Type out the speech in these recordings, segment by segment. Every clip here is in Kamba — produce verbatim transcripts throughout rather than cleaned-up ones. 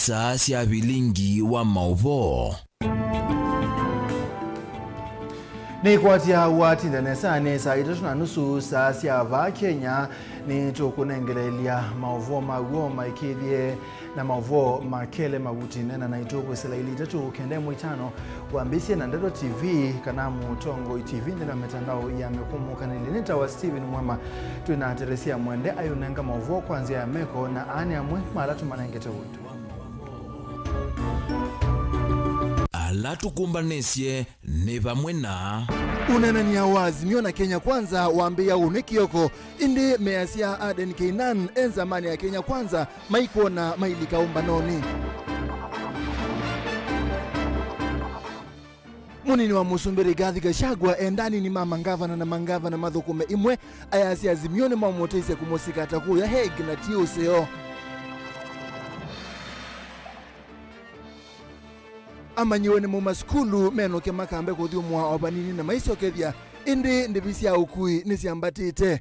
Saa sya vilingi wa maũvoo. Nĩkwatya watinda nesa nĩ saa itatũ na nusu saa sya vaa Kenya. Nĩtũkũnengeleelya maũvoo ma w'o maĩkĩĩthye na maũvoo ma kelĩ mavuti. Neena naitũ kwĩsĩla ilĩ itatũ kenda ĩmwe itano. Wambĩĩsye na Ndeto T V kana Mũtongoi T V nthĩnĩ wa mĩtandao ya mĩkũmũkanĩlye. Nĩtawa Stephen Mwema. Twĩ na Teresia Mwende ayũnenga maũvoo kwa nzĩa ya meko, na aa nĩ amwe ma ala tũmanengete ũito. Ala tũkũmbanĩsye nĩ vamwe na. Ũneenany'a wa Azimio na Kenya Kwanza wambĩĩa ũnĩ kĩoko, ĩndĩ measya Aden Keynan e nzamanĩ ya Kenya Kwanza maikwona mailika ũmbanonĩ. Mũnini wa mũsumbĩ Rigathi Gachagua enda anini ma mangavana na mangavana mathũkũme imwe, ayasya Azimio nĩmamũteisye kũmũsika ta kũya Hague na ti ũseo. Amanyĩw'a nĩmauma sukulu menũke makambe kũthyũmũa o vanini na maisyokethya, ĩndĩ ndĩvi sya ũkui nĩsyambatĩte.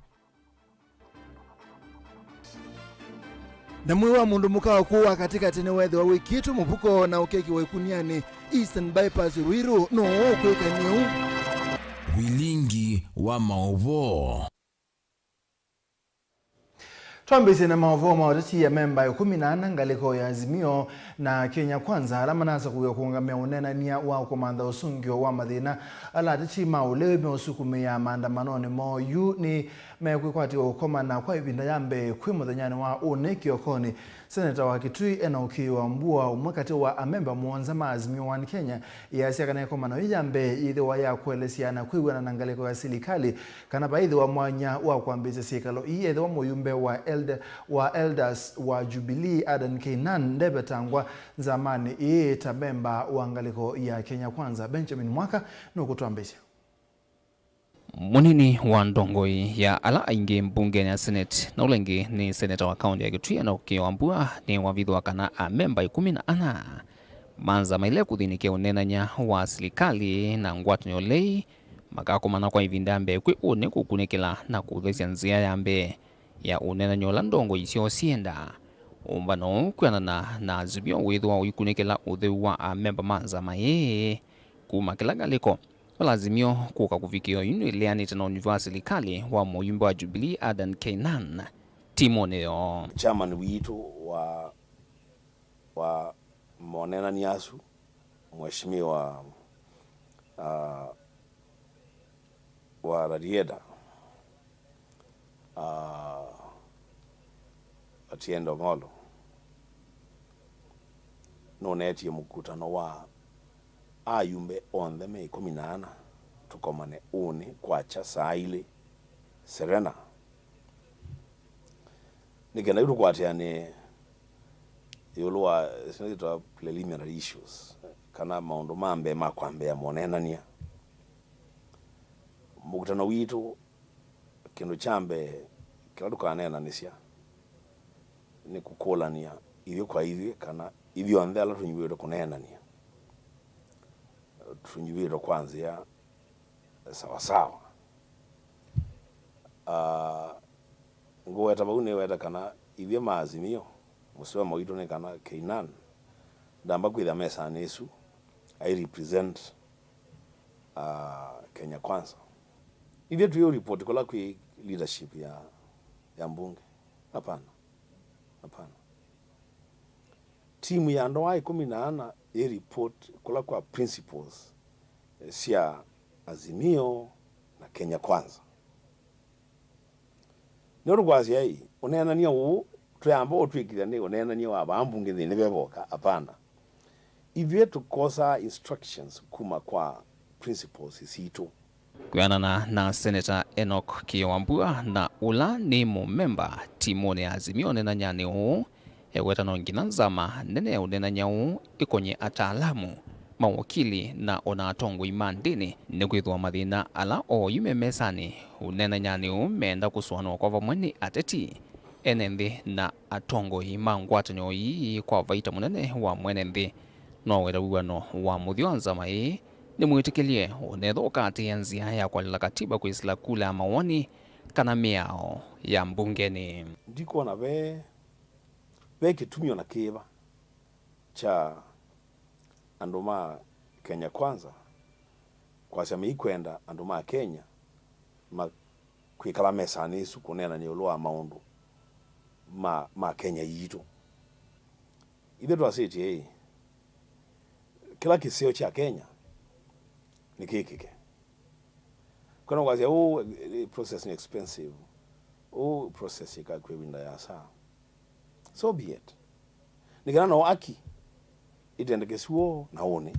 Na mwĩĩ wa mũndũ mũka wa kũũ wa katĩkatĩ nĩweethĩwa wĩkĩtwe mũvuko na ũkekĩwa ĩkunianĩ Eastern Bypass Ruiru. Nũũ ũkwĩka nĩu? Vilingi wa maũvoo. Twambĩĩsye na maũvoo ma ũteti. Amemba ĩkũmi na ana ngalĩko ya Azimio na Kenya Kwanza ala manasakũw'a kũũngamĩa ũneenany'a wa kũmantha ũsũngĩo wa mathĩna ala ateti ma ũlĩu meũsukumĩa maandamanonĩ moo yu nĩ mekwĩkwatĩwa ũkomana kwa ĩvinda ya mbee kwĩ mũthenyanĩ wa ũnĩ kĩokonĩ. Seneta wa Kitui Enock Wambua, ũmwe katĩ wa amemba mũonza ma Azimio One Kenya, easya kana ĩkomano yĩu ya mbee yĩthĩwa ya kũelesya na kwĩw'ana na ngalĩko ya silikalĩ kana vaĩthĩwa mwanya wa kwambĩĩsya syĩkalo ii ethĩwa mũyumbe wa Eld-, wa Elders wa Jubilee Adan Keynan ndevetangwa nzamanĩ ĩĩ ta memba wa ngalĩko ya Kenya Kwanza. Benjamin Mwaka nũkũtwambĩĩsya. Mũnini wa ndongoi ya ala aingĩ mbungenĩ ya Senate, na ũla ĩngĩ nĩ seneta wa kaũntĩ ya Kitui Enock Wambua, nĩwavithũa kana amemba ĩkũmi na ana manzamaĩle kũthĩnĩkĩa ũneenany'a wa silikalĩ na ngwatanĩo lei makakomana kwa ĩvinda ya mbee kwĩ ũnĩ kũkunĩkĩla na kũthesya nzĩa ya mbee ya ũneenany'a ũla ndongoi syoo syĩendaa. Ũmbano ũũ kwĩanana na Azimio wĩthĩwa ũikunĩkĩla ũtheu wa amemba ma nzama ĩĩ kuma kĩla ngalĩko. Vala Azimio kũka kũvikĩa oyu nĩleanĩte na ũnyuvi wa silikalĩ wa mũyumbe wa Jubilee Adan Keynan timunĩ yoo. Chairman witũ wa, wa monenani asu, Mheshimiwa, ah, wa Rarieda, ah, Atiendo Ng'olo, nũnetie mũkutano wa ayumbe onthe me ĩkũmi na ana tũkomane ũnĩ kwakya saa ilĩ Serena. Nĩ kenda yu tũkwatĩanĩe ĩũlũ wa syĩndũ syĩtawa preliminary issues, kana maũndũ ma mbee ma kwambĩĩa monenany'a. Mũkutano witũ, kĩndũ kya mbee kĩla tũkaneenanĩsya nĩ kũkũlany'a ithyĩ kwa ithyĩ kana ithyonthe ala tũnyuvĩtwe kũneenany'a tũnyuvĩtwe kwa nzĩa sawasawa. Ah, ngũweta vau nĩweta kana ithyĩ ma Azimio, mũsomo witũ nĩ kana Keynan ndamba kwĩthĩa mesanĩ ĩsu ai represent, ah, Kenya Kwanza. Ithyĩ tũyĩ report kũla kwĩ leadership ya, ya mbunge? Hapana. Hapana. Timu ya andũ aa ĩkũmi na ana yĩ report kũla kwa principals, eh, sya Azimio na Kenya Kwanza. Nĩũndũ kwasya ĩ, ũneenany'a ũũ twĩamba ũtwĩkĩthya nĩ ũneenany'a wa vaa mbunge nthĩnĩ ve voka? Hapana. Ithyĩ tũkosaa instructions kuma kwa principals sitũ. Kwĩanana na Seneta Enock Wambua, na ũla nĩ mũmemba timunĩ ya Azimio ũneenany'anĩ ũũ, eweta no nginya nzama nene ya ũneenany'a ũũ ĩkony'e ataalamu, mawakili, na o na atongoi ma ndĩni, nĩkwĩthĩwa mathĩna ala oyu me mesanĩ ũneenany'anĩ ũũ meenda kũsũanĩwa kwa vamwe nĩ ateti, ene nthĩ, na atongoi ma ngwatanĩo ii kwa vaita mũnene wa mwene nthĩ. No weta wĩw'ano wa mũthya wa nzama ĩĩ nĩmwĩtĩkĩlye ũnethwa ũkaatĩĩa nzĩa ya kũalyũla katiba kwĩsĩla kula ya mawoni kana mĩao ya mbungenĩ. Ndikwona ve, ve kĩtumi o na kĩva kya andũ ma Kenya Kwanza kwasya meikwenda andũ ma Kenya ma-, kwĩkala mesanĩ ĩsu kũneenany'a ĩũlũ wa maũndũ ma, ma Kenya yitũ. Ithyĩ twasĩtye ĩ, kĩla kĩseo kya Kenya nĩkĩkĩke. Kwenda kwasya, "Ũũ, eh, process nĩ expensive. Ũũ process ĩkakw'a ĩvinda yasa." So be it. Nĩ kana no aki ĩtendekesw'e na ũnĩ.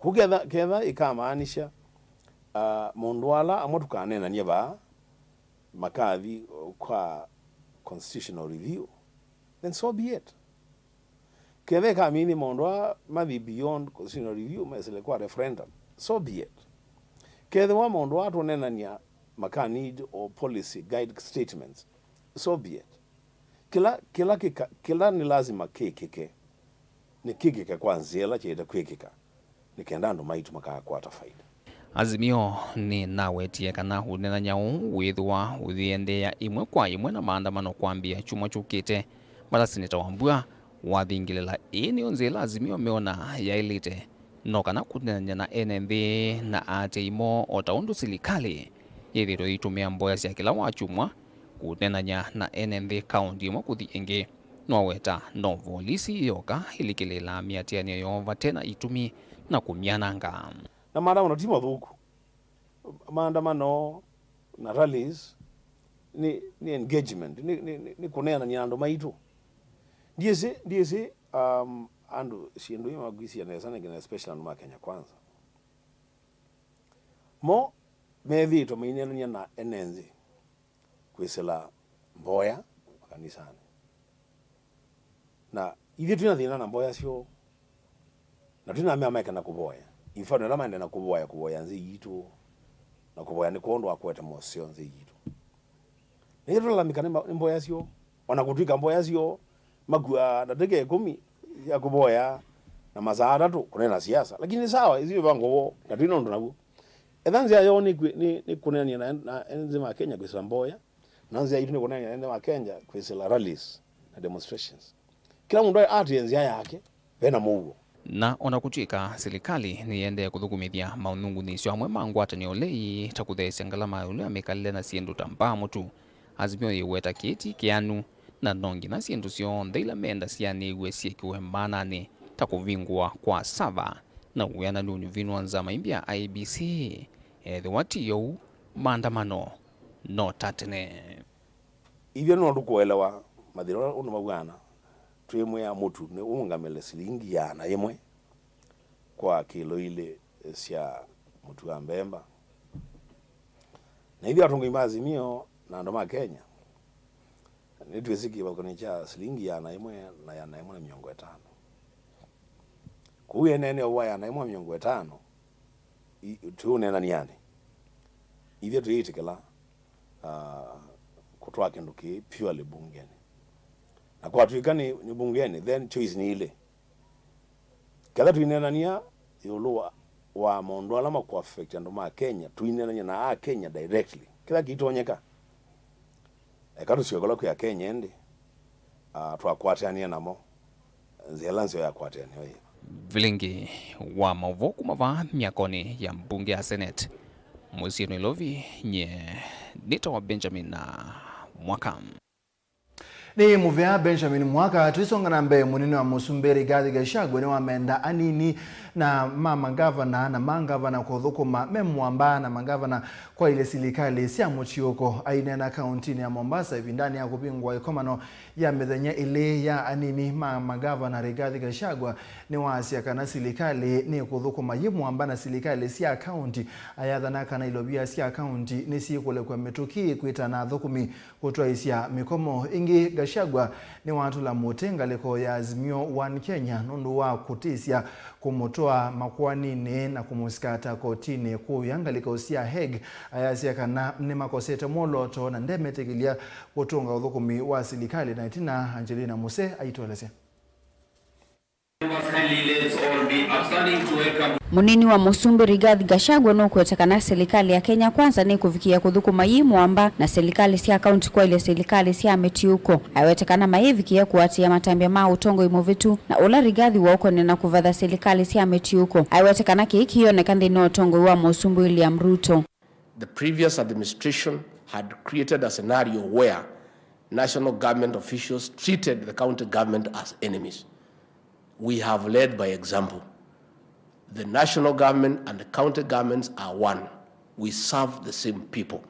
Kũu ketha, ketha ĩkamaanisha, ah, maũndũ ala amwe tũkaneenany'a vaa makathi kwa constitutional review, then so be it. Ketha ĩkamini maũndũ aa mathi beyond constitutional review, mesĩle kwa referendum, so be it. Kethĩwa maũndũ aa tũneenany'a maka need o policy guide statements, so be it. Kĩla, kĩla kĩka, kĩla nĩ lasima kĩkĩke, nĩ kĩkĩke kwa nzĩa ĩla kyaĩte kwĩkĩka, nĩ kenda andũ maitũ makakwata faida. Azimio nĩnawetie kana ũneenany'a ũũ wĩthĩwa ũyĩendeea ĩmwe kwa ĩmwe na maandamano kwambĩĩa kyumwa kyũkĩte, mata Seneta Wambua wathingĩlĩla. Ĩĩ nĩyo nzĩa ĩla Azimio meona yaĩlĩte, no kana kũneenany'a na ene nthĩ na aatĩĩi moo o ta ũndũ silikalĩ yĩthĩĩtwe yĩitũmĩa mboya sya kĩla wakyumwa kũneenany'a na ene nthĩ kaũndi ĩmwe kũthi ĩngĩ. Noweta no volisi yoka ĩlikĩlĩĩlaa mĩatĩanĩo yoo vate na itumi na kũmyananga. Na maandamano ti mathũku. Maandamano na rallies nĩ, nĩ engagement, nĩ, nĩ, nĩ, nĩ kũneenany'a na andũ maitũ. Ndiĩsĩ, ndiĩsĩ, um, andũ syĩndũ ii makwĩsĩa nesa, nĩ kana especially andũ ma Kenya Kwanza. Mo methĩĩtwe maineenany'a na ene nthĩ kwĩsĩla mboya makanisanĩ. Na ithyĩ twĩ na thĩna na mboya syoo, na twĩ na amea meke na kũvoya. In fact, ala maendee na kũvoya, kũvoya nthĩ yitũ, na kũvoya nĩ kwondũ wa kũete moseo nthĩ yitũ. Na ithyĩ tũlalamika nĩ ma-, nĩ mboya syoo, o na kũtw'ĩka mboya syoo makuaa ndatĩka ĩkũmi ya kũvoya na masaa atatũ kũneena siasa. Lakini nĩ sawa, ĩsu ĩvango woo, na twĩ na ũndũ naw'o. Etha nzĩa yoo nĩ kwĩ-, nĩ, nĩ kũneenany'a na, na ene nthĩ ma Kenya kwĩsĩla mboya, na nzĩa yitũ nĩ kũneenany'a na ene nthĩ ma Kenya kwĩsĩla rallies na demonstrations. Kĩla mũndũ atĩĩe nzĩa yake, ve na mũuo. Na o na kũtw'ĩka silikalĩ nĩyĩendee kũthũkũmĩthya maũnyungunyĩsyo amwe ma ngwatanĩo lei ta kũtheesya ngalama ya ĩũlũ ya mĩkalĩle na syĩndũ ta mbaa mũtu, Azimio yĩweta kĩĩ ti kĩanu, na no nginya syĩndũ syonthe ila menda syanĩw'e syĩkĩwe maananĩ, ta kũvingũwa kwa sava na wĩananu ũnyuvini wa nzama imbya I E B C. Ethĩwa ti ũu, maandamano no ta tene. Ithyĩ no tũkũelewa mathĩna ũla ũndũ maw'ana, twĩmwĩa mũtu nĩũũngamĩle silingi ĩana yĩmwe kwa kĩlo ilĩ sya mũtu wa mbemba. Na ithyĩ atongoi ma Azimio na andũ ma Kenya, nĩtwĩsĩ kĩvathũkany'o kya silingi ĩana yĩmwe na ĩana yĩmwe na mĩongo ĩtano. Kũu ĩeneeneo wa ĩana yĩmwe na mĩongo ĩtano, i-, twĩ ũneenanĩanĩ, ithyĩ tũyĩtĩkĩla, ah, kũtwaa kĩndũ kĩĩ purely bungenĩ. Na kwatw'ĩka nĩ, nĩ bungenĩ, then choice nĩ ilĩ. Ketha tũineenany'a ĩũlũ wa, wa maũndũ ala makũaffect andũ ma Kenya, tũineenany'a na Akenya directly. Kĩla kĩitonyeka, eka tũsyoke ũla kwĩ Akenya ĩndĩ, ah, twakwatanĩa namo, nzĩa ĩla nzeo ya kwatanĩa yĩva. Vilingi wa maũvoo kuma vaa myakonĩ ya mbunge ya Senate, mũsyĩ Nairobi, nyie nĩtawa Benjamin Mwaka. Nĩ mũvea Benjamin Mwaka. Tũisonga na mbee, mũnene wa mũsumbĩ Rigathi Gachagua nĩwamenda anini na ma mangavana na ma ngavana kũthũkũma me mũamba na mangavana kwaĩlya silikalĩ sya mũtiũko. Aineena kaũntinĩ ya Mombasa ĩvindanĩ ya kũvingũa ĩkomano ya mĩthenya ĩlĩ ya anini ma mangavana, Rigathi Gachagua nĩwaasya kana silikalĩ nĩkũthũkũma yĩ mũamba na silikalĩ sya kaũnti. Ayathana kana ilovia sya kaũnti nĩsyĩkũlekw'a mĩtũkĩ kwĩtana athũkũmi kũtwaĩsya mĩkomo. Ĩngĩ, Gachagua nĩwatũla mũtĩ ngalĩko ya Azimio One Kenya nũndũ wa kũtĩsya kũmũtwaa makoaninĩ na kũmũsikata kotinĩ kũũya ngalĩko sya Hague. Ayasya kana nĩmakosete mwolooto na ndemetĩkĩlya kũtũnga ũthũkũmi wa silikalĩ. Na ĩtina, Angelina Muse aitũelesya. Firstly, let's all be upstanding to welcome. Mũnini wa Mũsumbĩ Rigathi Gachagua nũkwete kana silikalĩ ya Kenya Kwanza nĩkũvikĩa kũthũkũma yĩ mũamba na silikalĩ sya kaunti kwaĩlya silikalĩ sya mĩtiũko. Aiwete kana mayĩvikĩa kũatĩĩa matambya ma ũtongoi mũvĩtu na ũla Rigathi waũkonĩa na kũvatha silikalĩ sya mĩtiũko. Aiwete kana kĩĩ kĩyoneka nthĩnĩ wa ũtongoi wa Mũsumbĩ William Ruto. The previous administration had created a scenario where national government officials treated the county government as enemies. We have led by example. The national government and the county governments are one. We serve the same people.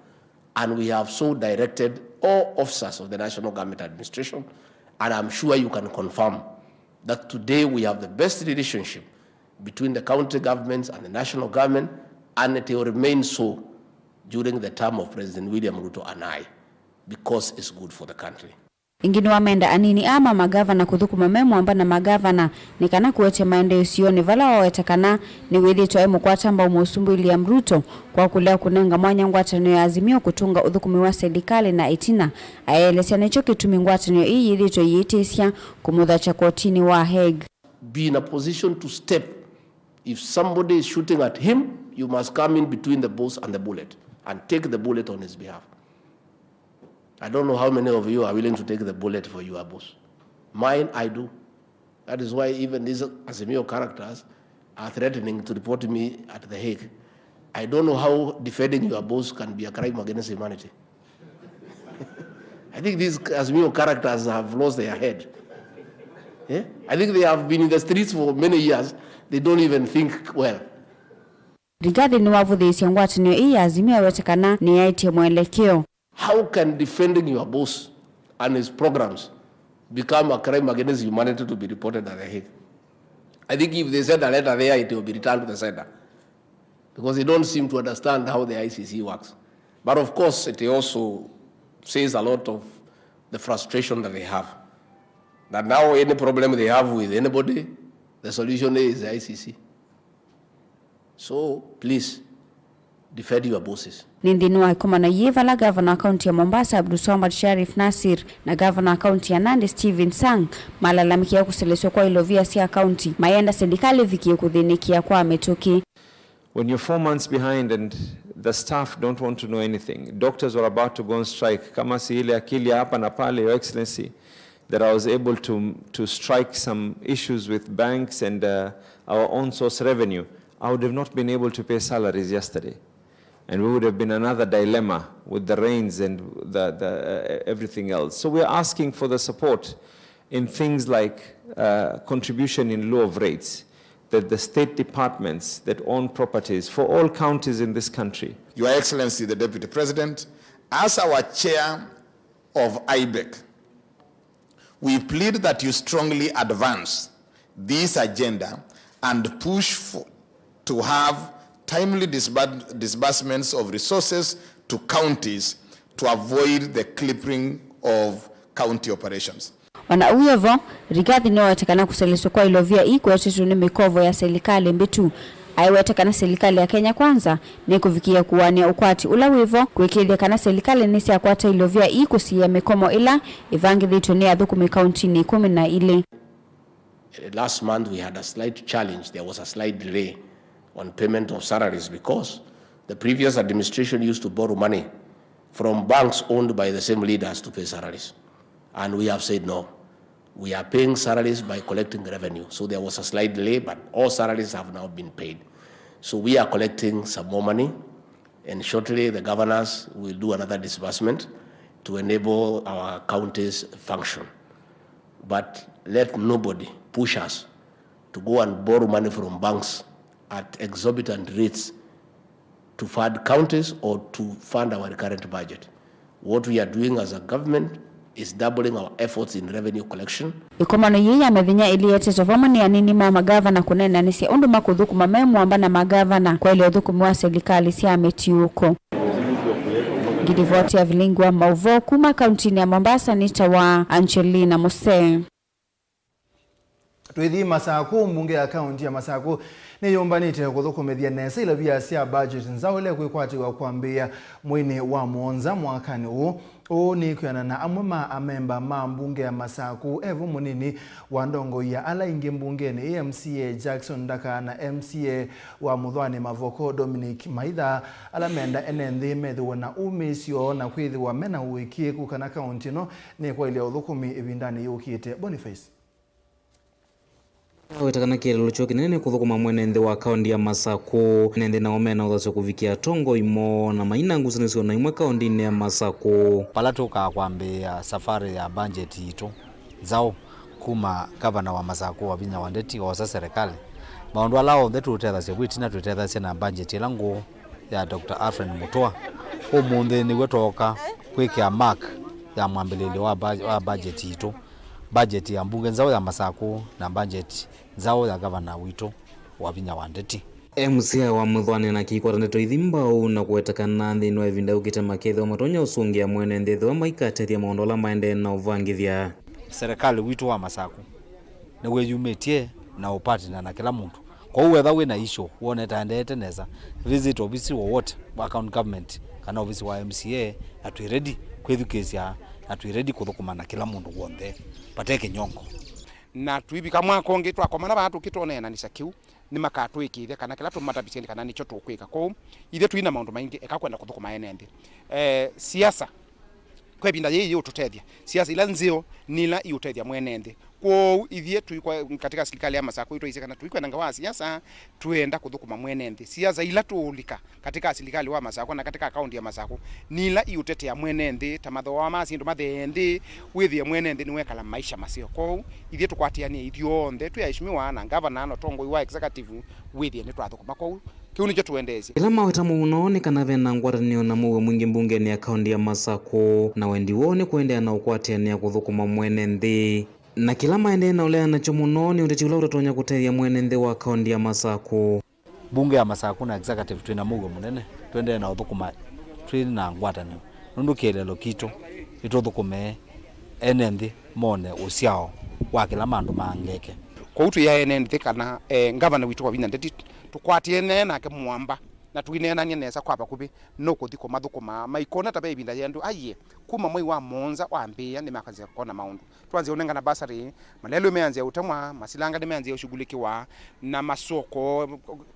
And we have so directed all officers of the national government administration, and I'm sure you can confirm that today we have the best relationship between the county governments and the national government, and it will remain so during the term of President William Ruto and I, because it's good for the country. Ĩngĩ nĩwamenda anini aa ma magavana kũthũkũma me mũamba na magavana nĩ kana kũete maendeeo isionĩ vala waweta kana nĩwĩthĩĩtwe e mũkwata mbau Mũsumbĩ William Ruto kwa kũlea kũnenga mwanya ngwatanĩo ya Azimio kũtũnga ũthũkũmi wa silikalĩ na ĩtina aelesya nĩkyo kĩtumi ngwatanĩo ĩĩ yĩthĩĩtwe ĩyĩtĩsya kũmũthakya kotinĩ wa Hague. Be in a position to step. If somebody is shooting at him, you must come in between the boss and the bullet and take the bullet on his behalf. I don't know how many of you are willing to take the bullet for your boss. Mine, I do. That is why even these Azimio characters are threatening to report me at The Hague. I don't know how defending your boss can be a crime against humanity. I think these Azimio characters have lost their head. Eh? I think they have been in the streets for many years. They don't even think well. Rigathi nĩwavũthĩĩsye ngwatanĩo ĩĩ ya Azimio awete kana nĩyaĩtye mwelekeo. How can defending your boss and his programs become a crime against humanity to be reported at The Hague? I think if they send a letter there, it will be returned to the sender. Because they don't seem to understand how the I C C works. But of course, it also says a lot of the frustration that they have. That now any problem they have with anybody, the solution is the I C C. So, please, defend your bosses. Nĩ nthĩnĩ wa ĩkomano yĩĩ vala gavana wa kaunti ya Mombasa Abdulswamad Sharif Nassir na gavana wa kaunti ya Nandi Stephen Sang malalamĩkĩa kũselesw'a kwa ilovia sya kaunti, mayenda silikalĩ ĩvikĩe kũthĩnĩkĩa kwa mĩtũkĩ. When you're four months behind and the staff don't want to know anything, doctors were about to go on strike, kama si ile akili ya hapa na pale, Your Excellency, that I was able to, to strike some issues with banks and uh, our own source revenue, I would have not been able to pay salaries yesterday. And we would have been another dilemma with the rains and the, the, uh, everything else. So we are asking for the support in things like uh, contribution in lieu of rates, that the state departments that own properties for all counties in this country. Your Excellency, the Deputy President, as our chair of IBEC, we plead that you strongly advance this agenda and push for, to have timely disbur- disbursements of resources to counties to avoid the crippling of county operations. O na ũu wĩ vo, Rigathi nĩwaweta kana kũselesw'a kwa ilovia ii kũetetwe nĩ mĩkovo ya silikalĩ mbĩtu. Aiweta kana silikalĩ ya Kenya Kwanza nĩkũvikĩĩa kũanĩa ũkwati ũla wĩ vo, kũĩkĩĩthya kana silikalĩ nĩsyakwata ilovia ii kũsiĩĩa mĩkomo ĩla ĩvangĩthĩtw'e nĩ athũkũmi kauntinĩ ĩkũmi na ilĩ. Last month we had a slight challenge. There was a slight delay on payment of salaries because the previous administration used to borrow money from banks owned by the same leaders to pay salaries. And we have said no. We are paying salaries by collecting revenue. So there was a slight delay, but all salaries have now been paid. So we are collecting some more money, and shortly the governors will do another disbursement to enable our counties function. But let nobody push us to go and borrow money from banks at exorbitant rates to fund counties or to fund our recurrent budget. What we are doing as a government is doubling our efforts in revenue collection. Ĩkomano yĩĩ ya mĩthenya ĩlĩ yetetwe vamwe nĩ anini ma magavana kũneenanĩsya ũndũ makũthũkũma me mũamba na magavana kwaĩlya ũthũkũmi wa silikalĩ sya mĩtiũko. Ngilivoti ya vilingi wa maũvoo kuma kauntinĩ ya Mombasa nĩ ta wa Angelina Musee. Twĩthi Masakũ, mbunge ya kaunti ya Masakũ nĩyũmbanĩte kũthũkũmĩthya nesa ilovia sya budget nzaũ ila ikwĩkwatĩwa kwambĩĩa mweinĩ wa mũonza mwakanĩ ũũ. Ũũ nĩ kwĩanana na amwe ma amemba ma mbunge ya Masaku, e vo mũnini wa ndongoi ya ala aingĩ mbungenĩ ĩ, M C A Jackson Ndaka na M C A wa Mũthwani Mavoko Dominic Maitha, ala menda ene nthĩ methĩwe na ũmĩĩsyo na kwĩthĩwa mena ũĩkĩĩku kana kaũntĩ ĩno nĩkwaĩlya ũthũkũmi ĩvindanĩ yũkĩte. Boniface. Aweta kana kĩeleelo kyoo kĩnene nĩ kũthũkũma mwene nthĩ wa kaũntĩ ya Masaku. Ene nthĩ nao mena ũthasyo kũvikĩa atongoi moo na maina ngusanĩsyo na imwe kaũntĩnĩ ya Masaku. Vala tũkaa kwambĩĩa safarĩ ya mbanjeti yitũ nzaũ kuma ngavana wa Masaku Wavinya wa Ndeti oosa serĩkalĩ, maũndũ ala onthe tũũtethasya vu ĩtina twĩtethasya na mbanjeti ĩla ngũũ ya Doctor Alfred Mutua. Ũmũnthĩ nĩw'o twooka kwĩkĩa mark ya mwambĩlĩlyo wa ba-, wa mbanjeti yitũ, mbanjeti ya mbunge nzaũ ya Masaku na mbanjeti nzaũ ya ngavana witũ Wavinya wa Ndeti. M C A wa Mũthwani na kĩkwata ndeto ithi mbau na kũweta kana nthĩnĩ wa ĩvinda yũkĩte makethĩwa matonya ũsũngĩa mwene nthĩ ethĩwa maikatethya maũndũ ala maendee na ũvangĩthya. Serĩkalĩ witũ wa Masaku nĩwĩyumĩtye na ũpatina na kĩla mũndũ. Kwoou wetha wĩ na issue wone ĩtaendeete nesa, visit ovisi wowote wa county government kana ovisi wa M C A, na twĩ ready kwĩthukĩĩsya na twĩ ready kũthũkũma na kĩla mũndũ w'onthe vate kĩnyongo. Na tũivika mwaka ũngĩ twakomana vaa tũkĩtwoneenanĩsya kĩu, nĩmakatwĩkĩĩthya kana kĩla tũmatavisye nĩ kana nĩkyo tũkwĩka. Kwoou ithyĩ tũi na maũndũ maingĩ eka kwenda kũthũkũma ene nthĩ. Eh, siasa kwa ĩvinda yĩĩ yĩũtũtethya. Siasa ila nzeo nĩ ila iũtethya mwene nthĩ. Kwoou ithyĩ tũi kwa, katika silikalĩ ya Masaku twaisye kana tũikwenda ngewa ya siasa, twĩenda kũthũkũma mwene nthĩ. Siasa ila tũũlika katika silikalĩ wa Masaku na katika kaũntĩ ya Masaku nĩ ila iũtetea mwene nthĩ, ta mathooa ma syĩndũ mathee nthĩ, wĩthĩe mwene nthĩ nĩwekala maisha maseo. Kwoou ithyĩ tũkwatĩanĩe ithyonthe twĩ aheshimiwa na ngavana na ũtongoi wa executive wĩthĩe nĩtwathũkũma. Kwoou kĩu nĩkyo tũendeesye. Ĩla maweta mũno nĩ kana ve na ngwatanĩo na mũuo mwingĩ mbungenĩ ya kaũntĩ ya Masaku, na wendi woo nĩ kũendeea na ũkwatĩanĩa kũthũkũma mwene nthĩ. Na kĩla maendee na ũleana nakyo mũno nĩ ũteti ũla ũtatonya kũtethya mwene nthĩ wa kaũntĩ ya Masaku. Mbunge ya Masaku na executive twĩ na mũuo mũnene, tũendee na ũthũkũma twĩ na ngwatanĩo, nũndũ kĩeleelo kitũ nĩtũthũkũme ene nthĩ mone ũsyao wa kĩla mandũ mangeke. Kwoou twĩae ene nthĩ kana, eh, ngavana witũ Wavinya Ndeti tũkwatĩe nake mwamba na tũineenany'a nesa kwa vakuvĩ, nũkũthi kũmathũkũma maikona ta ve ĩvinda yendu aiye kuma mwei wa mũonza wambĩĩa nĩmakwanzĩa kũkona maũndũ. Twanzĩa ũnengana basarĩ, malelũ meanzĩa ũtemwa, masilanga nĩmeanzĩa ũshughulikiwa, na masoko,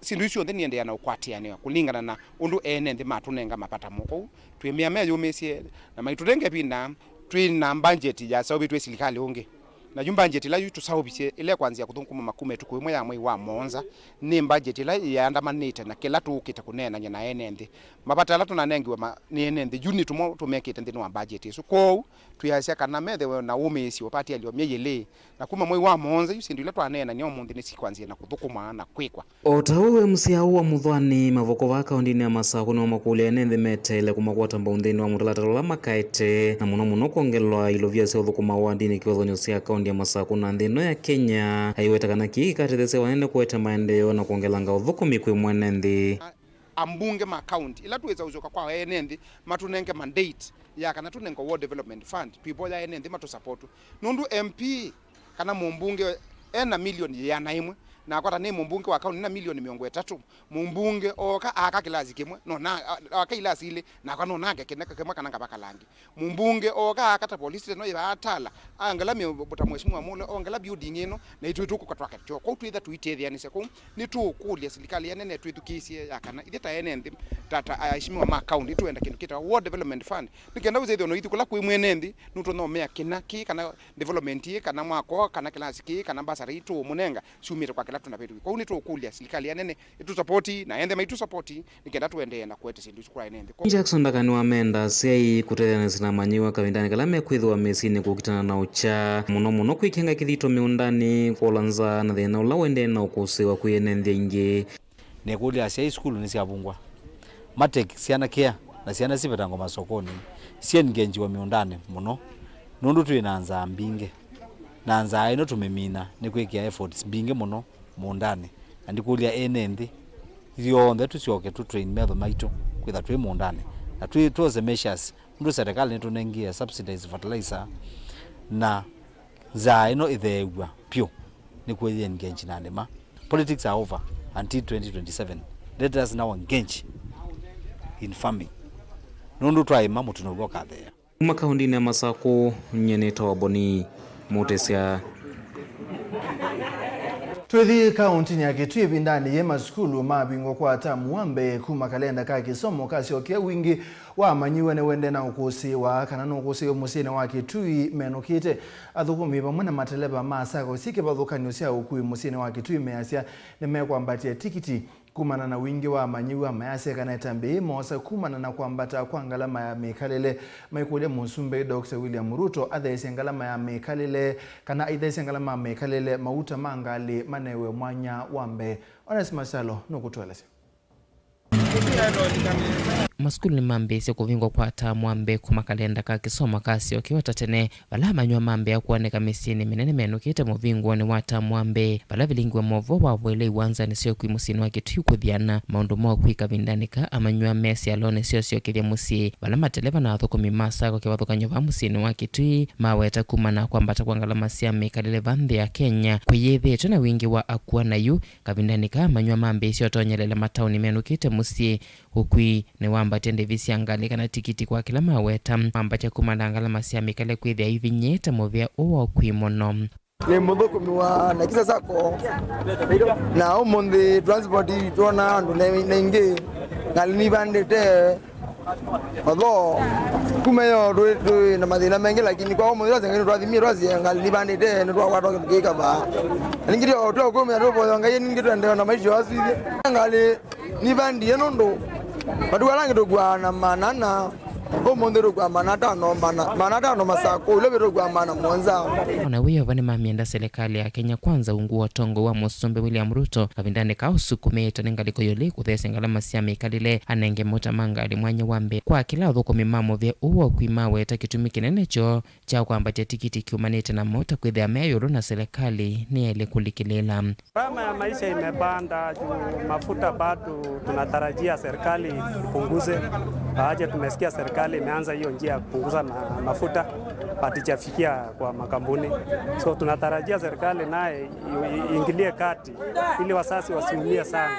syĩndũ isu syonthe niendeea na ũkwatĩanĩwa kũlingana na ũndũ ene nthĩ matũnenga mavata mo. Kwoou twĩmĩa meyũmĩsye na maitũnenge ĩvinda twĩ na mbanjeti yaseũvĩtw'e silikalĩ ũngĩ. Na yu mbanjeti ĩla yu tũsaũvisye ĩla ĩkwanzĩa kũthũkũma kuma ĩtukũ ĩmwe ya mwei wa mũonza nĩ mbanjeti ĩla yĩandamanĩte na kĩla tũũkĩte kũneenany'a na ene nthĩ. Mavata ala tũnanengiwe ma-, nĩ ene nthĩ yu nĩ tũmo tũmekĩte nthĩnĩ wa mbanjeti ĩsu. Kwoou twĩasya kana methĩwe na wũmĩĩsyo vatialyo myei ĩlĩ, na kuma mwei wa mũonza yu syĩndũ ila twaneenany'a ũmũnthĩ nĩsikwanzĩa na kũthũkũma na kwĩkwa. O ta ũu, M C A wa Mũthwani Mavoko vaa kaũntĩnĩ ya Masaku nĩwamakũlya ene nthĩ meteele kũmakwata mbau nthĩnĩ wa mũtalatala ũla makaete, na mũno mũno kwongelwa ilovia sya ũthũkũma wa ndini kĩvathũkany'o sya kaũntĩ ya Masaku na nthĩ ĩno ya Kenya, aiweta kana kĩĩ kĩkatetheesya vanene kũete maendeeo na kwongelanga ũthũkũmi kwĩ mwene nthĩ. A-, ambunge ma kaũntĩ, ĩla twĩsa ũsyoka kwa ene nthĩ matũnenge mandate ya kana tũnengwe Ward Development Fund, twĩvoya ene nthĩ matũsapotwe. Nũndũ M P kana mũmbunge ena milioni ĩana ĩmwe, nakwa ta nĩ mũmbunge wa kaũntĩ na milioni mĩongo ĩtatũ, mũmbunge ooka aaka kĩlasi kĩmwe, no na, a-, aaka ilasi ilĩ, nakwa no nake kĩne kĩmwe kana ngavaka langĩ. Mũmbunge ooka aaka ta police station ĩvaatala, angela mĩ-, ta mheshimiwa Mule, ongela building ĩno, na itwĩ tũkũka twake kyoo. Kwoou twĩtha tũitethĩanĩsya kũu, nĩtũũkũlya silikalĩ ya nene twĩthukĩĩsye ya kana ithe ta ene nthĩ, ta, ta aheshimiwa ma kaũntĩ, twenda kĩndũ kĩtawa Ward Development Fund, nĩ kenda ũsethĩwe noithi kũla kwĩ mwene nthĩ, nũtonya ũmea kĩna kĩĩ kana development ĩĩ, kana mwako, kana kĩlasi kĩĩ, kana mbasarĩ ii tũũmũnenga syumĩte kwa kĩla tũnavĩtũki. Kwoou nĩtũũkũlya silikalĩ ya nene ĩtũsapoti, na ende maitũsapoti nĩ kenda tũendee na kũete syĩndũ isu kũla ene nthĩ. Kwoou Jackson Ndaka nĩwamenda asyai kũtetheanĩsya na manyĩw'a kavindanĩ kala mekwĩthĩwa mĩsyĩnĩ kũkitana na ũkya, mũno mũno kwĩkĩanga kĩthito mĩũndanĩ, kwola nzaa na thĩna ũla ũendee na ũkũsĩĩwa kwĩ ene nthĩ aingĩ. Nĩkũlya asyai sukulu nĩsyavungwa, matake syana care, na syana sivetangwa masokonĩ, siengenjiwa mĩũndanĩ mũno, nũndũ twĩ na nzaa mbingĩ, na nzaa ĩno tũmĩmina nĩ kwĩkĩa efforts mbingĩ mũno mũũndanĩ. Na ndikũlya ene nthĩ ithyonthe tũsyoke tũ train metho maitũ kwĩtha twĩ mũũndanĩ, na twĩ twose measures, nũndũ serikali nĩtũnengie subsidized fertilizer, na nzaa ĩno ĩtheew'a vyũ nĩ kwĩ engage na nĩma. Politics are over until twenty twenty-seven. Let us now engage in farming. Nũndũ twaĩma mũtu now'o ũkatheea. Kuma kaũntĩnĩ ya Masakũ, nyie nĩtawa Boni Mutesya. Twĩthi kaũntĩnĩ ya Kitui, ĩvindanĩ yĩĩ masukulu mavingwa kwa tamu wa mbee kuma kalenda ka kĩsomo kasyokie. Wingĩ wa amanyĩw'a nĩwendee na ũkũsĩĩwa kana nũkũsĩĩwe mũsyĩnĩ wa Kitui menũkĩte. Athũkũmi vamwe na mateleva ma sacco syĩ kĩvathũkany'o sya ũkui mũsyĩnĩ wa Kitui measya nĩmekwambatĩa tikiti kumana na wingĩ wa amanyĩw'a. Mayasya kana ĩtambya yĩĩ moosa kumana na kwambata kwa ngalama ya mĩkalĩle. Maikũlya Mũsumbĩ Doctor William Ruto atheesye ngalama ya mĩkalĩle, kana aitheesye ngalama ya mĩkalĩle, mauta ma ngalĩ manewe mwanya wa mbee. Onesmus Kyalo nũkũtũelesya. Masukulu nĩmambĩĩsye kũvingwa kwa tamu wa mbee kuma kalenda ka kĩsomo kasyokiwa ta tene, vala amanyĩw'a mambĩĩa kwoneka mĩsyĩnĩ mĩnene menũkĩte mũvingũonĩ wa tamu wa mbee, vala vilingi wa movoo wavoile iwanzanĩ sya ũkui mũsyĩnĩ wa Kitui kũthiana maũndũ ma ũkui kavindanĩ ka amanyĩw'a me syalonĩ sya ũsyokethya mũsyĩ, vala mateleva na athũkũmi ma sacco kĩvathũkany'o vaa mũsyĩnĩ wa Kitui maweta kumana na kwambata kwa ngalama sya mĩkalĩle va nthĩ ya Kenya kũyĩthĩĩtwe na wingĩ wa akua. Na yu kavindanĩ ka amanyĩw'a mambĩĩsye ũtonyelela mataoni menũkĩte mũsyĩ, ũkui nĩwambatya ndĩvi sya ngalĩ kana tikiti kwa kĩla maweta, wambatya kumana na ngalama sya mĩkalĩle kwĩthĩa ivinyĩĩte mũvĩa ũũ wa ũkui mũno. Nĩ mũthũkũmi wa Nakisa Sacco, na ũmũnthĩ transport twona andũ na, na ingĩ ngalĩ nivandĩte. Although kuma ĩyo twĩ, twĩ na mathĩna maingĩ, lakini kwa ũmũnthĩ twasya Ngai nĩtwathimie, twasya ngalĩ nivandĩte, nĩtwakwatwa kĩndũ kĩkavaa. Na ningĩ tyo, twakumĩa tũvoya Ngai, ningĩ tũendeea na maisha asu ithyĩ. Ngalĩ nivandie nũndũ matukũ ala angĩ tũkuaa na maana ana, ũmũnthĩ tũkuaa maana atano, maana, maana atano masakũ, ĩla ĩngĩ tũkuaa maana mũonza. O na wĩ o vo, nĩmamyenda silikalĩ ya Kenya Kwanza ungu wa ũtongoi wa Mũsumbĩ William Ruto kavindanĩ kaa ũsukumĩĩtwe nĩ ngalĩko ĩũlũ kũtheesya ngalama sya mĩkalĩle, anenge mauta ma ngalĩ mwanya wa mbee kwa kĩla athũkũmi ma mũvĩa ũũ wa ũkui maweta kĩtumi kĩnene kyoo kya kwambatya tikiti kyumanĩte na mauta kwĩthĩa me ĩũlũ na silikalĩ nĩyaĩle kũlikĩlĩĩla. Gharama ya maisha imepanda juu mafuta bado tunatarajia serikali ipunguze. Aje, tumesikia serikali imeanza hiyo njia ya kupunguza ma-, mafuta, but haijafikia kwa makampuni. So tunatarajia serikali naye i-, i-, iingilie kati ili wasasi wasiumie sana.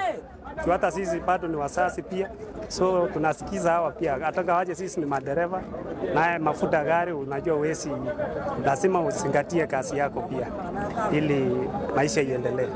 Juu hata sisi bado ni wasasi pia. So tunasikiza hawa pia, hata ngawaje sisi ni madereva, naye mafuta gari, unajua, huwezi, lazima uzingatie kazi yako pia ili maisha iendelee.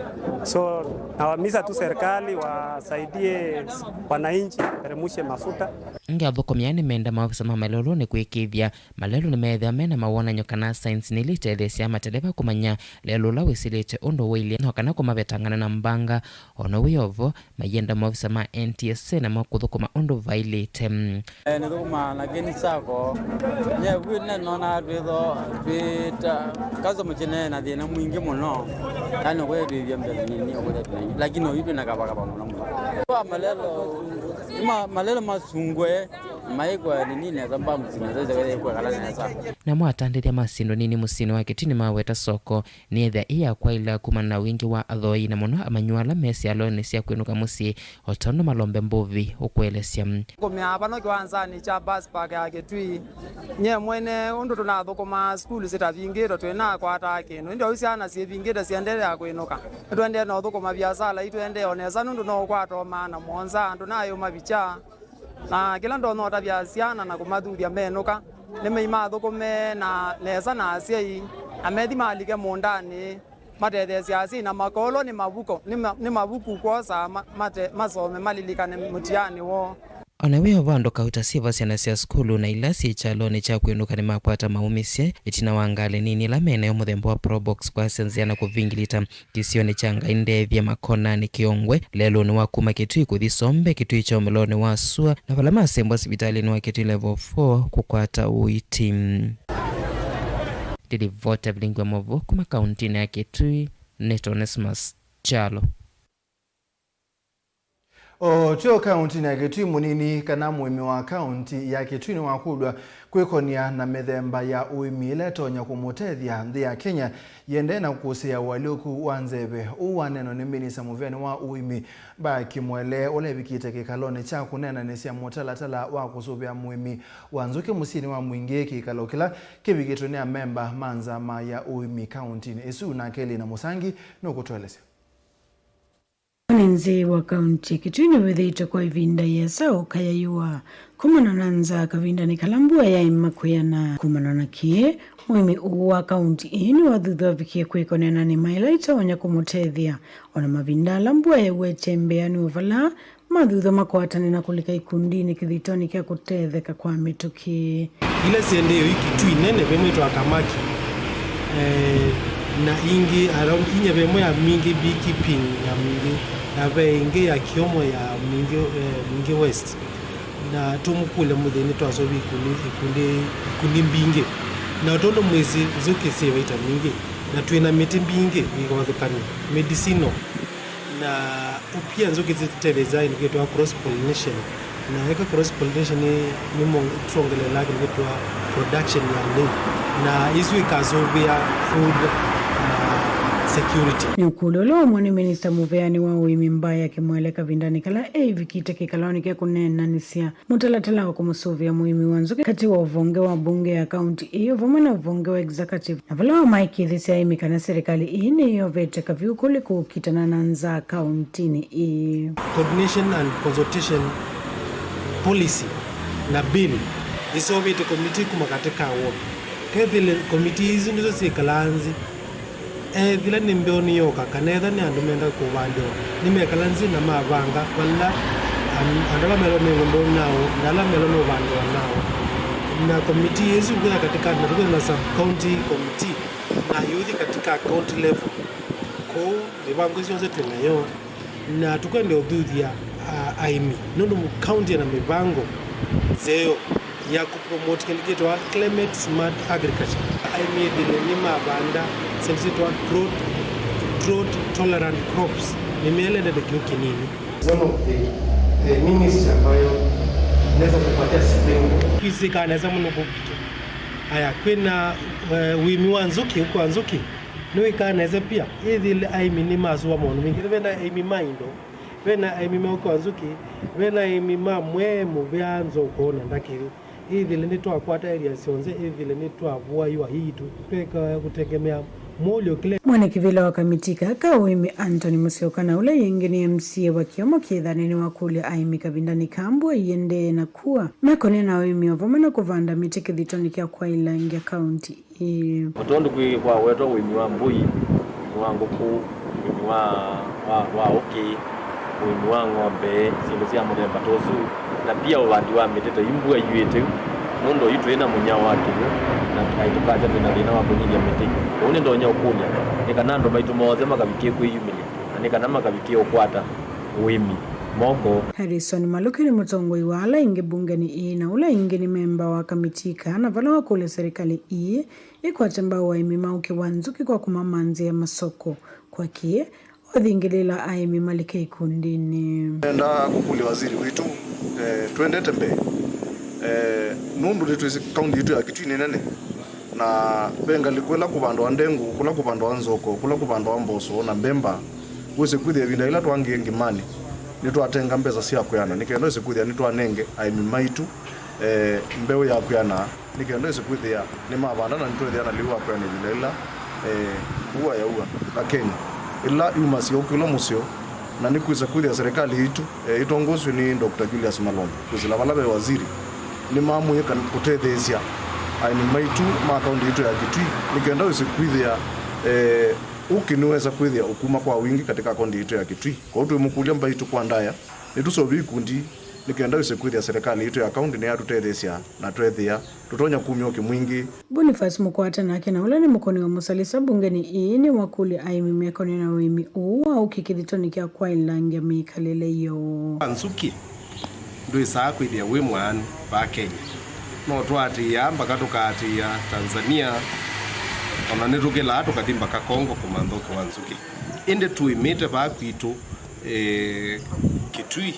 So nawahimiza tu serikali wasaidie wananchi, teremshe mafuta. Ĩngĩ athũkũmi aa nĩmenda maovisa ma malelũnĩ kũĩkĩĩthya malelũ nĩmeethĩwa me na mawonany'o kana signs nĩ ila itetheesya mateleva kũmanya lelũ ũla wĩsĩlĩte ũndũ ũilyĩ, no kana kũmavetangana na mbanga. O na wĩ o vo, mayenda maovisa ma N T S A namo kũthũkũma ũndũ vaĩlĩte. Eh, nĩthũkũmaa na Kenya Sacco. Nyie kwĩ nĩnonaa twĩtho twĩ ta customer kĩne na thĩna mwingĩ mũno. Yaani ũkũya twĩthia mbesa nini, ũkũya twĩna, lakini oyu twĩna kavakava mũno mũno. Kwa malelo, ma-, malelo masungwe, maikwa nini nesa, mbambu sinesa, ikwe kala nesa. Namo atandĩthya ma syĩndũ nini mũsyĩnĩ wa Kitui nĩmaweta soko nĩyĩthĩa ĩyakwaĩla kumana na wingĩ wa athooei, na mũno amanyĩw'a ala me syalonĩ sya kwĩnũka mũsyĩ, o tondũ Malombe Mbuvi ũkũelesya. Kũmĩa vano kĩwanzanĩ kya bus park ya Kitui, nyie mwene ũndũ tũnathũkũmaa sukulu sitavingĩtwe, twĩnakwataa kĩndũ, ĩndĩ oyu syana syĩvingĩte siendeea kwĩnũka. Nĩtũendee na ũthũkũma viasala itũ ĩendee o nesa, nũndũ no ũkwata o maana mũonza, andũ naĩ ũmavikya. Na kĩla ndonya ũtavya syana na kũmathuthya menũka, nĩmei mathũkũme na nesa na asyai, na methi malike mũũndanĩ, matetheesye asyai na makolwa nĩ mavuko, nĩ ma-, nĩ mavuku kwosa ma-, mate-, masome malilikane mũtianĩ woo. O na wĩ o vandũ kauta syĩva syana sya sukulu na ila syĩ kyalonĩ kya kwĩnũka nĩmakwata maumĩsye ĩtina wa ngalĩ nini ĩla menayo mũthemba wa Probox kwasya nzĩa na kũvingilita kĩsionĩ kya Ngai Ndethye makonanĩ Kĩongwe, lelũnĩ wa kuma Kitui kũthi Sombe, Kitui kya ũmĩlonĩ wa sua, na vala masembwa sivitalĩnĩ wa Kitui Level four kũkwata ũiiti. Ndĩlivota vilingi wa maũvoo kuma kauntinĩ ya Kitui, nĩ Onesmus Kyalo. O tyo kauntinĩ ya Kitui, mũnini kana mũĩmi wa kaunti ya Kitui nĩwakũlw'a kwĩkonia na mĩthemba ya ũĩmi ĩla ĩtonya kũmũtethya nthĩ ya Kenya yĩendee na kũkũsĩĩa ũalyũku wa nzeve. Ũu waneenwa nĩ minista mũvĩanĩ wa ũĩmi, Mbaa Kimwele, ũla evikĩte kĩkalonĩ kya kũneenanĩsya mũtalatala wa kũsũvĩa mũĩmi wa nzũkĩ mũsyĩnĩ wa Mwingĩ, kĩkalo kĩla kĩvikĩtwe nĩ amemba ma nzama ya ũĩmi kauntinĩ ĩsu. Nake Lina Mũsangi nũkũtũelesya. Nzĩ wa kaunti ya Kitui nĩwĩthĩĩtwe kwa ĩvinda yĩasa ũkayaiwa kumana na nzaa kavindanĩ kala mbua yaema kwĩana. Kumana na kĩĩ, mũĩmi ũũ wa kaunti ĩĩ nĩwathuthw'a avikie kwĩkonena nĩ maĩ ĩla itonya kũmũtethya. Ona mavinda ala mbua yewete mbea nĩ o vala mathuthw'a makwatane na kũlika ikundinĩ kĩthitonĩ kya kũtetheka kwa mĩtũkĩ. Ila siendee yu Kitui nene, vemwe ĩtwa Kamaki, eh, na ingĩ around inya, vemwe ya Mingi beekeeping, ya Mingi, na ve ĩngĩ ya Kiomo ya Mingi, eh, Mingi West. Na tũmũkũlya mũthĩnĩ twaseũvya ikundi, ikundi, ikundi mbingĩ. Na tondũ mwĩsĩ nzũkĩ syĩ vaitamini ingĩ, na twĩ na mĩtĩ mbingĩ ĩvathũkany'a, medicinal, na pia nzũkĩ sitũtetheesya ĩndũ yĩtawa cross pollination. Na eka cross pollination nĩ, nĩ mo-, twongelelaa kĩndũ kĩtawa production ya lĩu, na isu ikasũvĩa food, uh, security. Nĩ ũkũlyo ũla ũmwe nĩ minista mũveani wa ũĩmi Mbaya Kĩmwele kavindanĩ kala eĩvikĩte kĩkalonĩ kya kũneenanĩsya mũtalatala wa kũmũsũvĩa mũĩmi wa nzũkĩ katĩ wa ũvonge wa mbunge ya kaunti ĩyo vamwe na ũvonge wa executive, na vala wamaĩkĩĩthĩsya aĩmi kana serikali ĩĩ nĩyovete kavyũ kũlĩ kũkitana na nzaa kauntinĩ ĩĩ. Coordination and consultation policy na bill iseũvĩte komitii kuma katĩ ka ward. Kethĩle komitii isu nĩsyo syĩkalaa nzĩ, ethĩla nĩ mbeũ nĩyoka, kana ethĩwa nĩ andũ menda kũvandĩwa, nĩmekala nzĩ na mavanga vala an-, andũ ala melwa nĩ mbeũ naũ, na ala melwa nũvandĩwa naũ. Na komitii ĩsu kwĩtha katĩkatĩ, na tũkwĩtha na sub county committee, na yũthi katika county level. Kũu mĩvango ĩsu yonthe twĩ nayo. Na tũkwenda ũthuthya, a, aĩmi, nũndũ kaunti ĩna mĩvango nzeo ya kũpromote kĩndũ kĩtawa climate smart agriculture. Aĩmi ethĩle nĩmavanda syĩndũ syĩtawa drought, drought tolerant crops, mĩmea ĩla ĩendete kĩw'ũ kĩnini. One of the, the ministry ambayo inaweza kupatia spring. Kwĩsĩkaa nesa mũno kũu kwitũ. Aya, kwĩna, eh, ũĩmi wa nzũkĩ, ũkĩ wa nzũkĩ. Nĩwĩkaa nesa pia, ĩthĩle aĩmi nĩmasũa maũndũ maingĩ. Vena aĩmi ma indo, vena aĩmi ma ũkĩ wa nzũkĩ, vena aĩmi ma mwee mũvea nzoko na ndakĩlĩ. Ĩthĩle nĩtwakwata area syonthe, ĩthĩle nĩtwavũaiwa iitũ, tweka kũtengemea mũlyo kĩla. Mwene kĩvĩla wa kamiti kaa ka ũĩmi Anthony Mũsyoka na ũla yĩngĩ nĩ M C A wa kĩomo kĩthanĩ nĩwakũlya aĩmi kavindanĩ ka mbua iendee na kua mekonea na ũĩmi o vamwe na kũvanda mĩtĩ kĩthitonĩ kya kwaĩlangya kaunti. Ĩĩ. O tondũ kwĩ kwawetwa ũĩmi wa mbũi, ũĩmi wa ngũkũ, ũĩmi wa, wa, wa ũkĩ, ũĩmi wa ng'ombe, syĩndũ sya mũthemba ta ũsu, na pia ũvandi wa mĩtĩ ta yu mbua iyuĩte yu, nũndũ oyu twĩ na mũnyao wa kĩw'ũ, na aitũ kwakya twĩ na thĩna wa kũnyivya mĩtĩ. Ũu nĩndonya ũkũlya, nĩ kana andũ maitũ moose makavikĩe kwĩyumĩlya, na nĩ kana makavikĩe ũkwata ũĩmi moko. Harrison Maluki nĩ mũtongoi wa ala aingĩ mbungenĩ ĩĩ, na ũla ĩngĩ nĩ memba wa kamiti kaa, na vala wakũlya serikali ĩĩ ĩkwate mbau aĩmi ma ũkĩ wa nzũkĩ kwa kũmamanthĩa masoko. Kwa kĩĩ, othingĩlĩla aĩmi malike ikundinĩ. Nenda kũkũlya waziri witũ, eh, twendete mbee. Eh, nũndũ nĩtwĩsĩ kaunti yitũ ya Kitui nĩ nene, na ve ngalĩko ĩla kũvandwa ndengũ, kũla kũvandwa nzoko, kũla kũvandwa mboso na mbemba, wĩsĩ kwĩthĩa ĩvinda yĩla twangĩe ngĩmanĩ, nĩtwatenga mbesa sya kwĩana, nĩ kenda wĩsĩ kwĩthĩa nĩtwanenge aĩmi maitũ, eh, mbeũ ya kwĩana, nĩ kenda wĩsĩ kwĩthĩa nĩmavanda na nĩtwethĩa na lĩu wa kwĩana ĩvinda yĩla, eh, mbua yaua. Lakini ĩla yumasya ũkĩ ũla mũseo, na nĩkwĩsa kwĩthĩa serikali yitũ, eh, ĩtongoesw'e nĩ Doctor Julius Malombe, kwĩsĩla vala ve waziri, nĩmamũie kana kũtetheesya aĩmi maitũ ma kaunti yitũ ya Kitui, nĩ kenda wĩsĩ kwĩthĩa, eh, ũkĩ nĩwesa kwĩthĩa ũkuma kwa wingĩ katika kaunti yitũ ya Kitui. Kwoou twĩmũkũlya mbaitũ kwa ndaya, nĩtũseũvye ikundi nĩ kenda wĩsĩ kwĩthĩa serikali yitũ ya kaunti nĩyatũtetheesya na twethĩa tũtonya kumya ũkĩ mwingĩ. Boniface Mũkwata nake na ũla nĩ mũkũni wa mũsalĩsa mbungenĩ ĩĩ nĩwakũlya aĩmi mekonea na ũĩmi ũũ wa ũkĩ kĩthitonĩ kya kwaĩlangya mĩkalĩle yoo. Nzũkĩ ndwĩsaa kwĩthĩa wĩ mwaanu vaa Kenya. No twaatĩĩaa mbaka tũkaatĩĩa Tanzania, o na nĩtũkĩlaa tũkathi mbaka Congo kũmantha ũkĩ wa nzũkĩ. Ĩndĩ tũĩmĩte vaa kwitũ, eh, Kitui,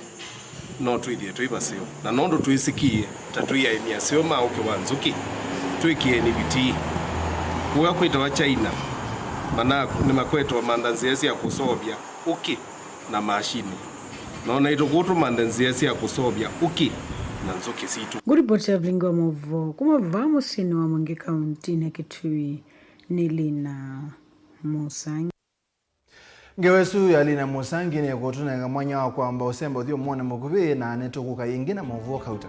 no twĩthĩe twĩ vaseo. Na nũndũ twĩsĩkĩe ta twĩ aĩmi aseo ma ũkĩ wa nzũkĩ, twĩkĩeni vitii. Kũya kwĩtawa China, mana-, nĩmakwetwa mantha nzĩa sya kũseũvya ũkĩ na masinĩ. No naitũ kũũ tũmanthe nzĩa sya kũseũvya ũkĩ na nzũkĩ sitũ. Ngũripoti ya vilingi wa maũvoo kuma vaa mũsyĩnĩ wa Mwingi kauntinĩ ya Kitui nĩ Lina Mũsangi. Ngewa ĩsu ya Lina Mũsangi nĩkũtũnenga mwanya wa kwamba ũsemba ũthyũmũonĩ mũkuvĩ, na nĩtũkũka ĩngĩ na maũvoo kauta.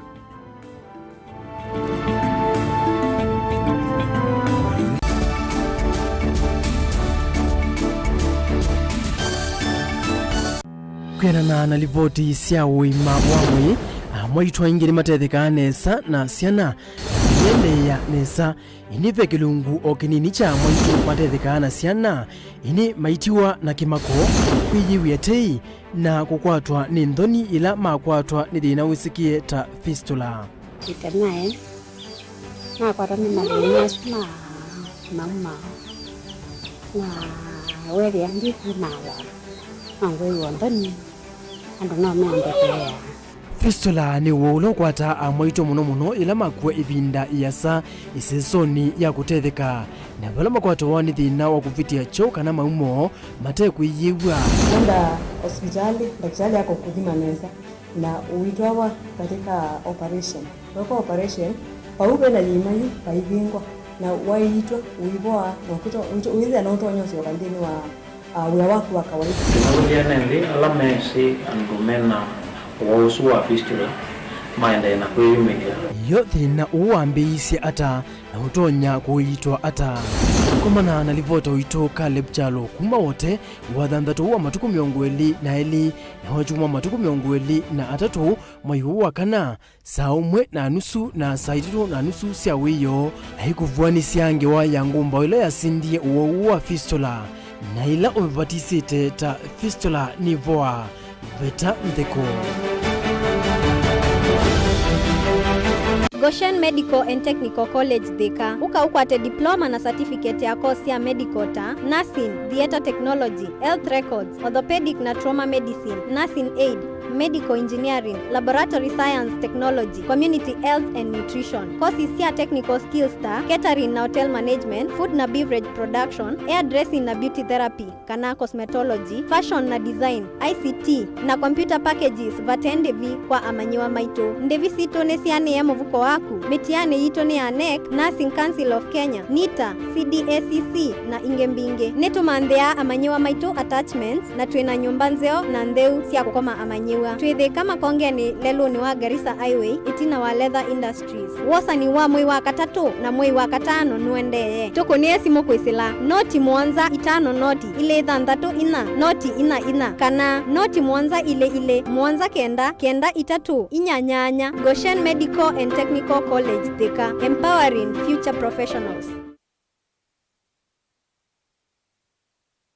Kwĩanana na livoti sya ũima wa mwĩĩ, amwaitũ aingĩ nĩmatethekaa nesa na syana iendeea nesa. Ĩndĩ ve kĩlungu o kĩnini kya amwaitũ matethekaa na syana, ĩndĩ maitiwa na kĩmako, kwĩyĩw'a tei, na kũkwatwa nĩ nthoni yĩla makwatwa nĩ thĩna wĩsĩkĩe ta fistula. Ĩte naĩ, nakwatwa nĩ mathĩna asu ma maumao, na weethĩa ndiku nawa, na ngwĩw'a nthoni, andũ no mendetea. Fistula nĩ ũwau ũla ũkwataa amwaitũ mũno mũno ĩla makua ĩvinda ĩasa ĩsesonĩ ya kũtetheka, na vala makwatawa nĩ thĩna wa kũvĩtĩa kyoo kana maumo matekwĩyĩw'a. Kwenda hospitali, ndakitali akũkũthima nesa, na ũitwawa katika operation. Wekwa operation, vau vena yĩima yu vaivingwa, na waiitwa, ũivoa, na ũkĩto-, ũito-, ũithĩa na ũtonya ũsyoka nthĩnĩ wa, ah, wĩa waku wa kawaida. Kĩmũlũlya nĩ nthĩ ala mesĩ andũ mena ũwau ũsu wa fistula maendee na kwĩyumĩlya. Yo thĩna ũũ wambĩĩisye ata, na ũtonya kũiitwa ata? Kũkomana na livota witũ Caleb Kyalo kuma Wote, wathanthatũ wa matukũ mĩongo ĩlĩ na elĩ na wakyumwa matukũ mĩongo ĩlĩ na atatũ, mwai ũũ wa kana, saa ũmwe na nusu na saa itatũ na nusu sya wĩoo, aikũvũanĩsya ngewa ya ngũmbaũ ĩla yasindie ũwau wa fistula, na ĩla ũmĩvatisĩte ta fistula nĩvoa. Veta ntheko. Goshen Medical and Technical College Thika. Ũka ũkwate diploma na certificate ya course sya medical ta nursing, theatre technology, health records, orthopedic na trauma medicine, nursing aid, medical engineering, laboratory science technology, community health and nutrition. Courses sya technical skills ta catering na hotel management, food na beverage production, hairdressing na beauty therapy kana cosmetology, fashion na design, I C T, na computer packages vate ndĩvi kwa amanyĩwa maitũ. Ndĩvi sitũ nĩsianĩe mũvuko waku. Mĩtianĩ yitũ nĩ ya nec, Nursing Council of Kenya, nita, C D A C C, na ingĩ mbingĩ. Nĩtũmanthĩaa amanyĩwa maitũ attachments, na twĩ na nyũmba nzeo na ntheu sya kũkoma amanyĩw'a. Twĩ Thĩka Makongenĩ, lelũnĩ wa Garissa Highway, ĩtina wa Leather Industries. Wosani wa mwei wa katatũ na mwei wa katano nũendee. Tũkũnĩe simũ kwĩsĩla noti mũonza itano noti ilĩ thanthatũ inya noti inya inya kana noti mũonza ilĩ ilĩ mũonza kenda kenda itatũ inya nyanya. Goshen Medical and Technical College Thika, empowering future professionals.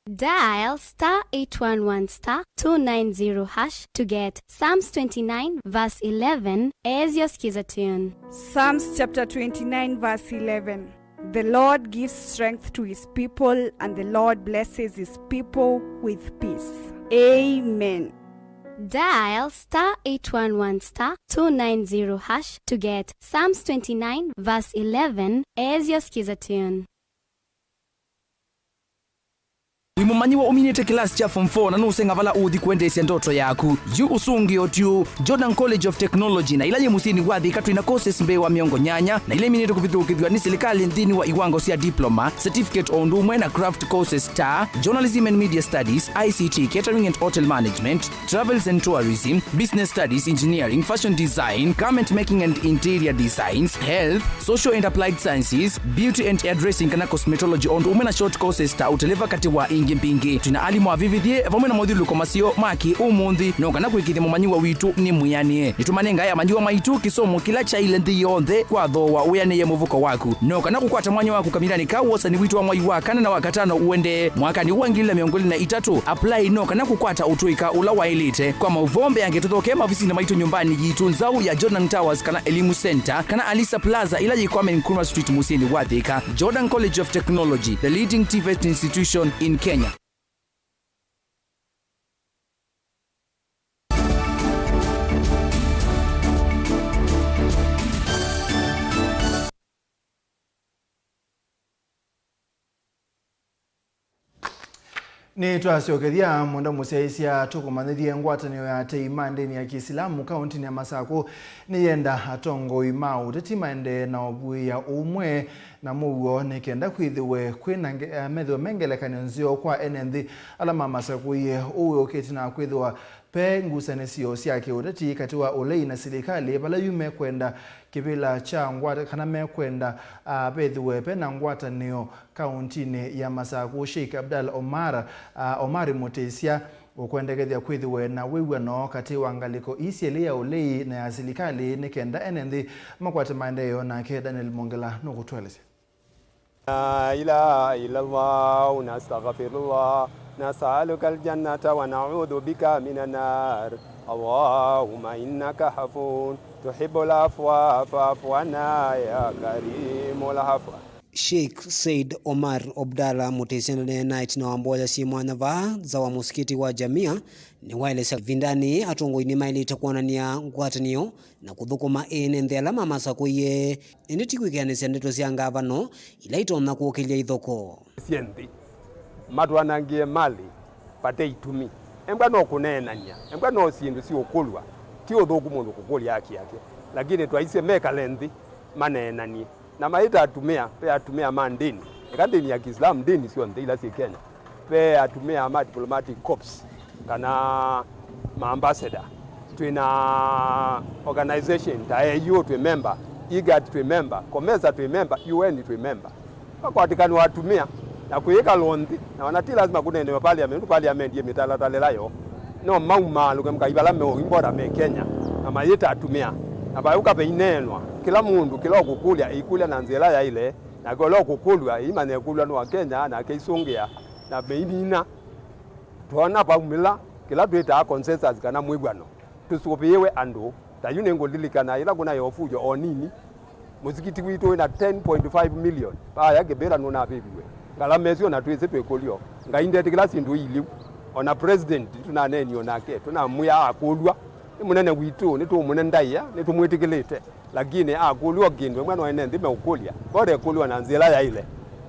Dial star eight one one star two nine zero hash to get Psalms twenty-nine verse eleven as your skiza tune. Psalms chapter twenty-nine verse eleven. The Lord gives strength to his people, and the Lord blesses his people with peace. Amen. Dial star eight one one star two nine zero hash to get Psalms twenty-nine verse eleven as your skiza tune. Wĩ mũmanyĩw'a ũminĩte kĩlasi kya form four na nũũseng'a vala ũũthi kũendeesya ndoto yaku? Yu ũsũngĩo tyu. Jordan College of Technology, na ĩla yĩ mũsyĩnĩ wa Thika, twĩ na courses mbee wa mĩongo nyanya, na ila iminĩte kũvithũkĩthw'a nĩ silikalĩ nthĩnĩ wa iwango sya diploma, certificate, o ũndũ ũmwe na craft courses ta Journalism and Media Studies, I C T, Catering and Hotel Management, Travels and Tourism, Business Studies, Engineering, Fashion Design, Garment Making and Interior Designs, Health, Social and Applied Sciences, Beauty and Hairdressing kana Cosmetology, o ũndũ ũmwe na short courses ta ũteleva, katĩ wa ingĩ mbingĩ. Twĩ na alimũ avĩvĩthye vamwe na mothyũlũlũko maseo ma kĩ-ũmũnthĩ, no kana kũĩkĩĩthya mũmanyĩw'a witũ nĩ mwĩanĩe. Nĩtũmanengae amanyĩw'a maitũ kĩsomo kĩla kyaĩle nthĩ yonthe kwa thooa wĩanĩe mũvuko waku. No kana kũkwata mwanya waku kamĩlanĩ ka wosani witũ wa mwai wa kana na wa katano ũendee mwakanĩ wa ngili ilĩ na mĩongo ĩlĩ na itatũ, apply no kana kũkwata ũtũĩka ũla waĩlĩte. Kwa maũvoo mbeange tũthokee maovisinĩ maitũ nyũmbanĩ yitũ nzaũ ya Jordan Towers kana Elimu Center kana Alisa Plaza ĩla yĩ Kwame Nkrumah Street mũsyĩnĩ wa Thika. Jordan College of Technology, the leading TVET institution in Kenya. Nĩtwasyokethya mũndũ mũsyaĩĩsya tũkũmanyĩthye ngwatanĩo ya atei ma ndĩni ya Kĩsilamu kaũntinĩ ya Masakũ nĩyenda atongoi ma ũteti maendee na ũvuĩa ũmwe na mũuo nĩ kenda kwĩthĩwe kwĩ na nge-, eh, methĩwe me ngelekany'o nzeo kwa ene nthĩ ala mamasakũie. Ũu wĩũkĩte na kwĩthĩwa ve ngusanĩsyo sya kĩũteti katĩ wa ũlei na silikalĩ vala yu mekwenda kĩvĩla kya ngwata-, kana mekwenda, ah, vethĩwe ve na ngwatanĩo kaũntinĩ ya Masakũ. Sheikh Abdallah Omar, ah, Omari Mũtĩsya ũkwendekethya kwĩthĩwe na wĩw'ano katĩ wa ngalĩko ii syelĩ ya ũlei na ya silikalĩ nĩ kenda ene nthĩ makwate maendeeo. Nake Daniel Mongela nũkũtũelesya. لا إله إلا الله، نستغفر الله، نسألك الجنة ونعوذ بك من النار. اللهم إنك عفو تحب العفو فاعف عنا يا كريم العفو. Sheikh Said Omar Abdallah Mũtĩsya ndaneenae ĩtina wa mboya syĩ mwanya vaa nza wa mũsikiti wa Jamia nĩwaelesya ĩvindanĩ atongoi nĩmaĩlĩte kwonany'a ngwatanĩo na kũthũkũma ene nthĩ ala mamasakũie, ĩndĩ ti kwĩkĩanĩsya ndeto sya ngavano ila itonya kũkĩlya ithoko. Sya nthĩ matwanangĩe malĩ vate itumi. Embwa no kũneenany'a, embwa no syĩndũ siũkũlw'a, ti ũthũku mũndũ kũkũlya haki yake, lakini twaisye mekale nthĩ maneenany'e. Na mayĩta atumĩa, ve atumĩa ma ndĩni, eka ndĩni ya Kĩislamu, ndĩni syonthe ila syĩ Kenya, ve atumĩa ma diplomatic corps kana ma ambassador. Twĩ na organization ta A U twĩ member, IGAD twĩ member, COMESA twĩ member, U N twĩ member. Vakwatĩkanwa atumĩa na kwĩĩkalwa nthĩ, na ona ti lazima kũneenewe parliament, nũndũ parliament yĩ mĩtalatalĩla yoo. No maumaalũke mũkai vala meũimbota me Kenya, na mayĩta atumĩa, na vayũka veineenwa, kĩla mũndũ kĩla ũkũkũlya ĩikũlya na nzĩa ĩla yaĩle, nake ũla ũkũkũlw'a ĩimanya ĩkũlw'a nĩ wa Kenya, nake ĩisũngĩa na meimina. Twoona vaumĩla kĩla twĩtaa consensus kana mwĩw'ano, tũsũvĩĩwe andũ. Ta yu nĩngũlilikana yĩla kũnaĩ ũvujo o nini, mũsikiti witũ wĩ na ten point five million, vaya kĩvĩla nũnavĩviwe. Ngalama ĩsu ona twĩsĩ twĩkũlyo. Ngai ndetĩkĩla syĩndũ ii lĩu. Ona president tũnaneenie nake, tũnamwĩa akũlw'a. Nĩ mũnene witũ, nĩtũũmũne ndaĩa, nĩtũmwĩtĩkĩlĩte. Lakini akũlw'a o kĩndũ, ĩmwe no ene nthĩ meũkũlya. Bora ekũlw'a na nzĩa ĩla yaĩle.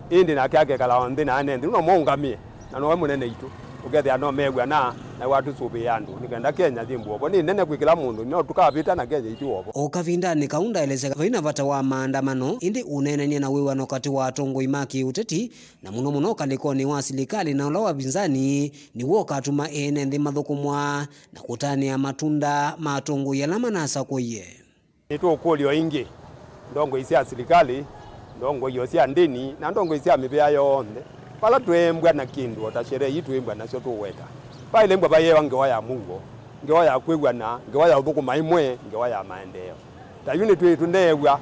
Ĩndĩ nake akekala o nthĩ na ene nthĩ, no maũngamĩe. Na nowe mũnene itũ. Ũkethĩa no mew'ana, na watũsũvĩĩa andũ. Nĩ kenda Kenya yĩmbũe vo. Nĩ nene kwĩ kĩla mũndũ, no tũkavĩta na Kenya itiwo vo. O kavindanĩ kau ndaelesya vai na vata wa maandamano, ĩndĩ ũneenany'a na wĩw'ano katĩ wa atongoi ma kĩũteti, na mũno mũno ũkalĩkonĩ wa silikalĩ na ũla wa vinzani, nĩw'o ũkatuma ene nthĩ mathũkũmwa na kũtanĩa matunda ma atongoi ala manasakũie. Nĩtũũkũlya o ĩngĩ, ndongoi sya silikalĩ, ndongoi o sya ndĩni, na ndongoi sya mĩvĩa yonthe, vala tweembwa na kĩndũ o ta sherehe ii twĩĩmbwa nasyo tũũweta. Vaĩle mbwa vayeewa ngewa ya mũuo, ngewa ya kwĩw'ana, ngewa ya ũthũkũma ĩmwe, ngewa ya maendeeo. Ta yu nĩtwĩĩ tũneew'a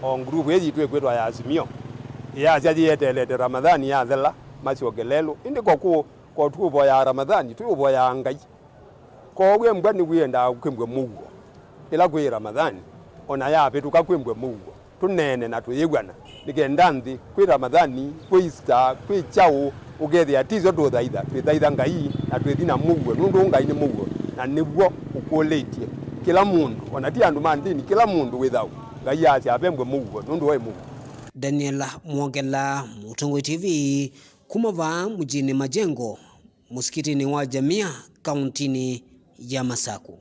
o nguluvu ĩĩ yitũ ĩkwĩtwa ya Azimio, ĩyasya yĩeteelete Ramadhani yathela, masyoke lelũ. Ĩndĩ ko kũ, ko tũũvoyaa Ramadhani, twĩũvoyaa Ngai. Kwoou embwa nĩwĩendaa kwĩmbwe mũuo. Ĩla kwĩ Ramadhani, o na yavĩtũka kwĩmbwe mũuo. Tũneene na tũyĩw'ana, nĩ kenda nthĩ, kwĩ Ramadhani, kwĩ Easter, kwĩ kyaũ, ũkethĩa ti syo tũũthaitha, twĩthaitha Ngai, na twĩthi na mũuo, nũndũ Ngai nĩ mũuo, na nĩw'o ũkũlĩtye kĩla mũndũ, o na ti andũ ma ndĩni, kĩla mũndũ wĩ thayũ. Ngai aasya avembwe mũuo, nũndũ waĩ mũuo. Daniel Mwongela, Mũtongoi T V, kuma vaa mũsyĩnĩ Majengo, mũsikitĩnĩ wa Jamia, kaũntinĩ ya Masakũ.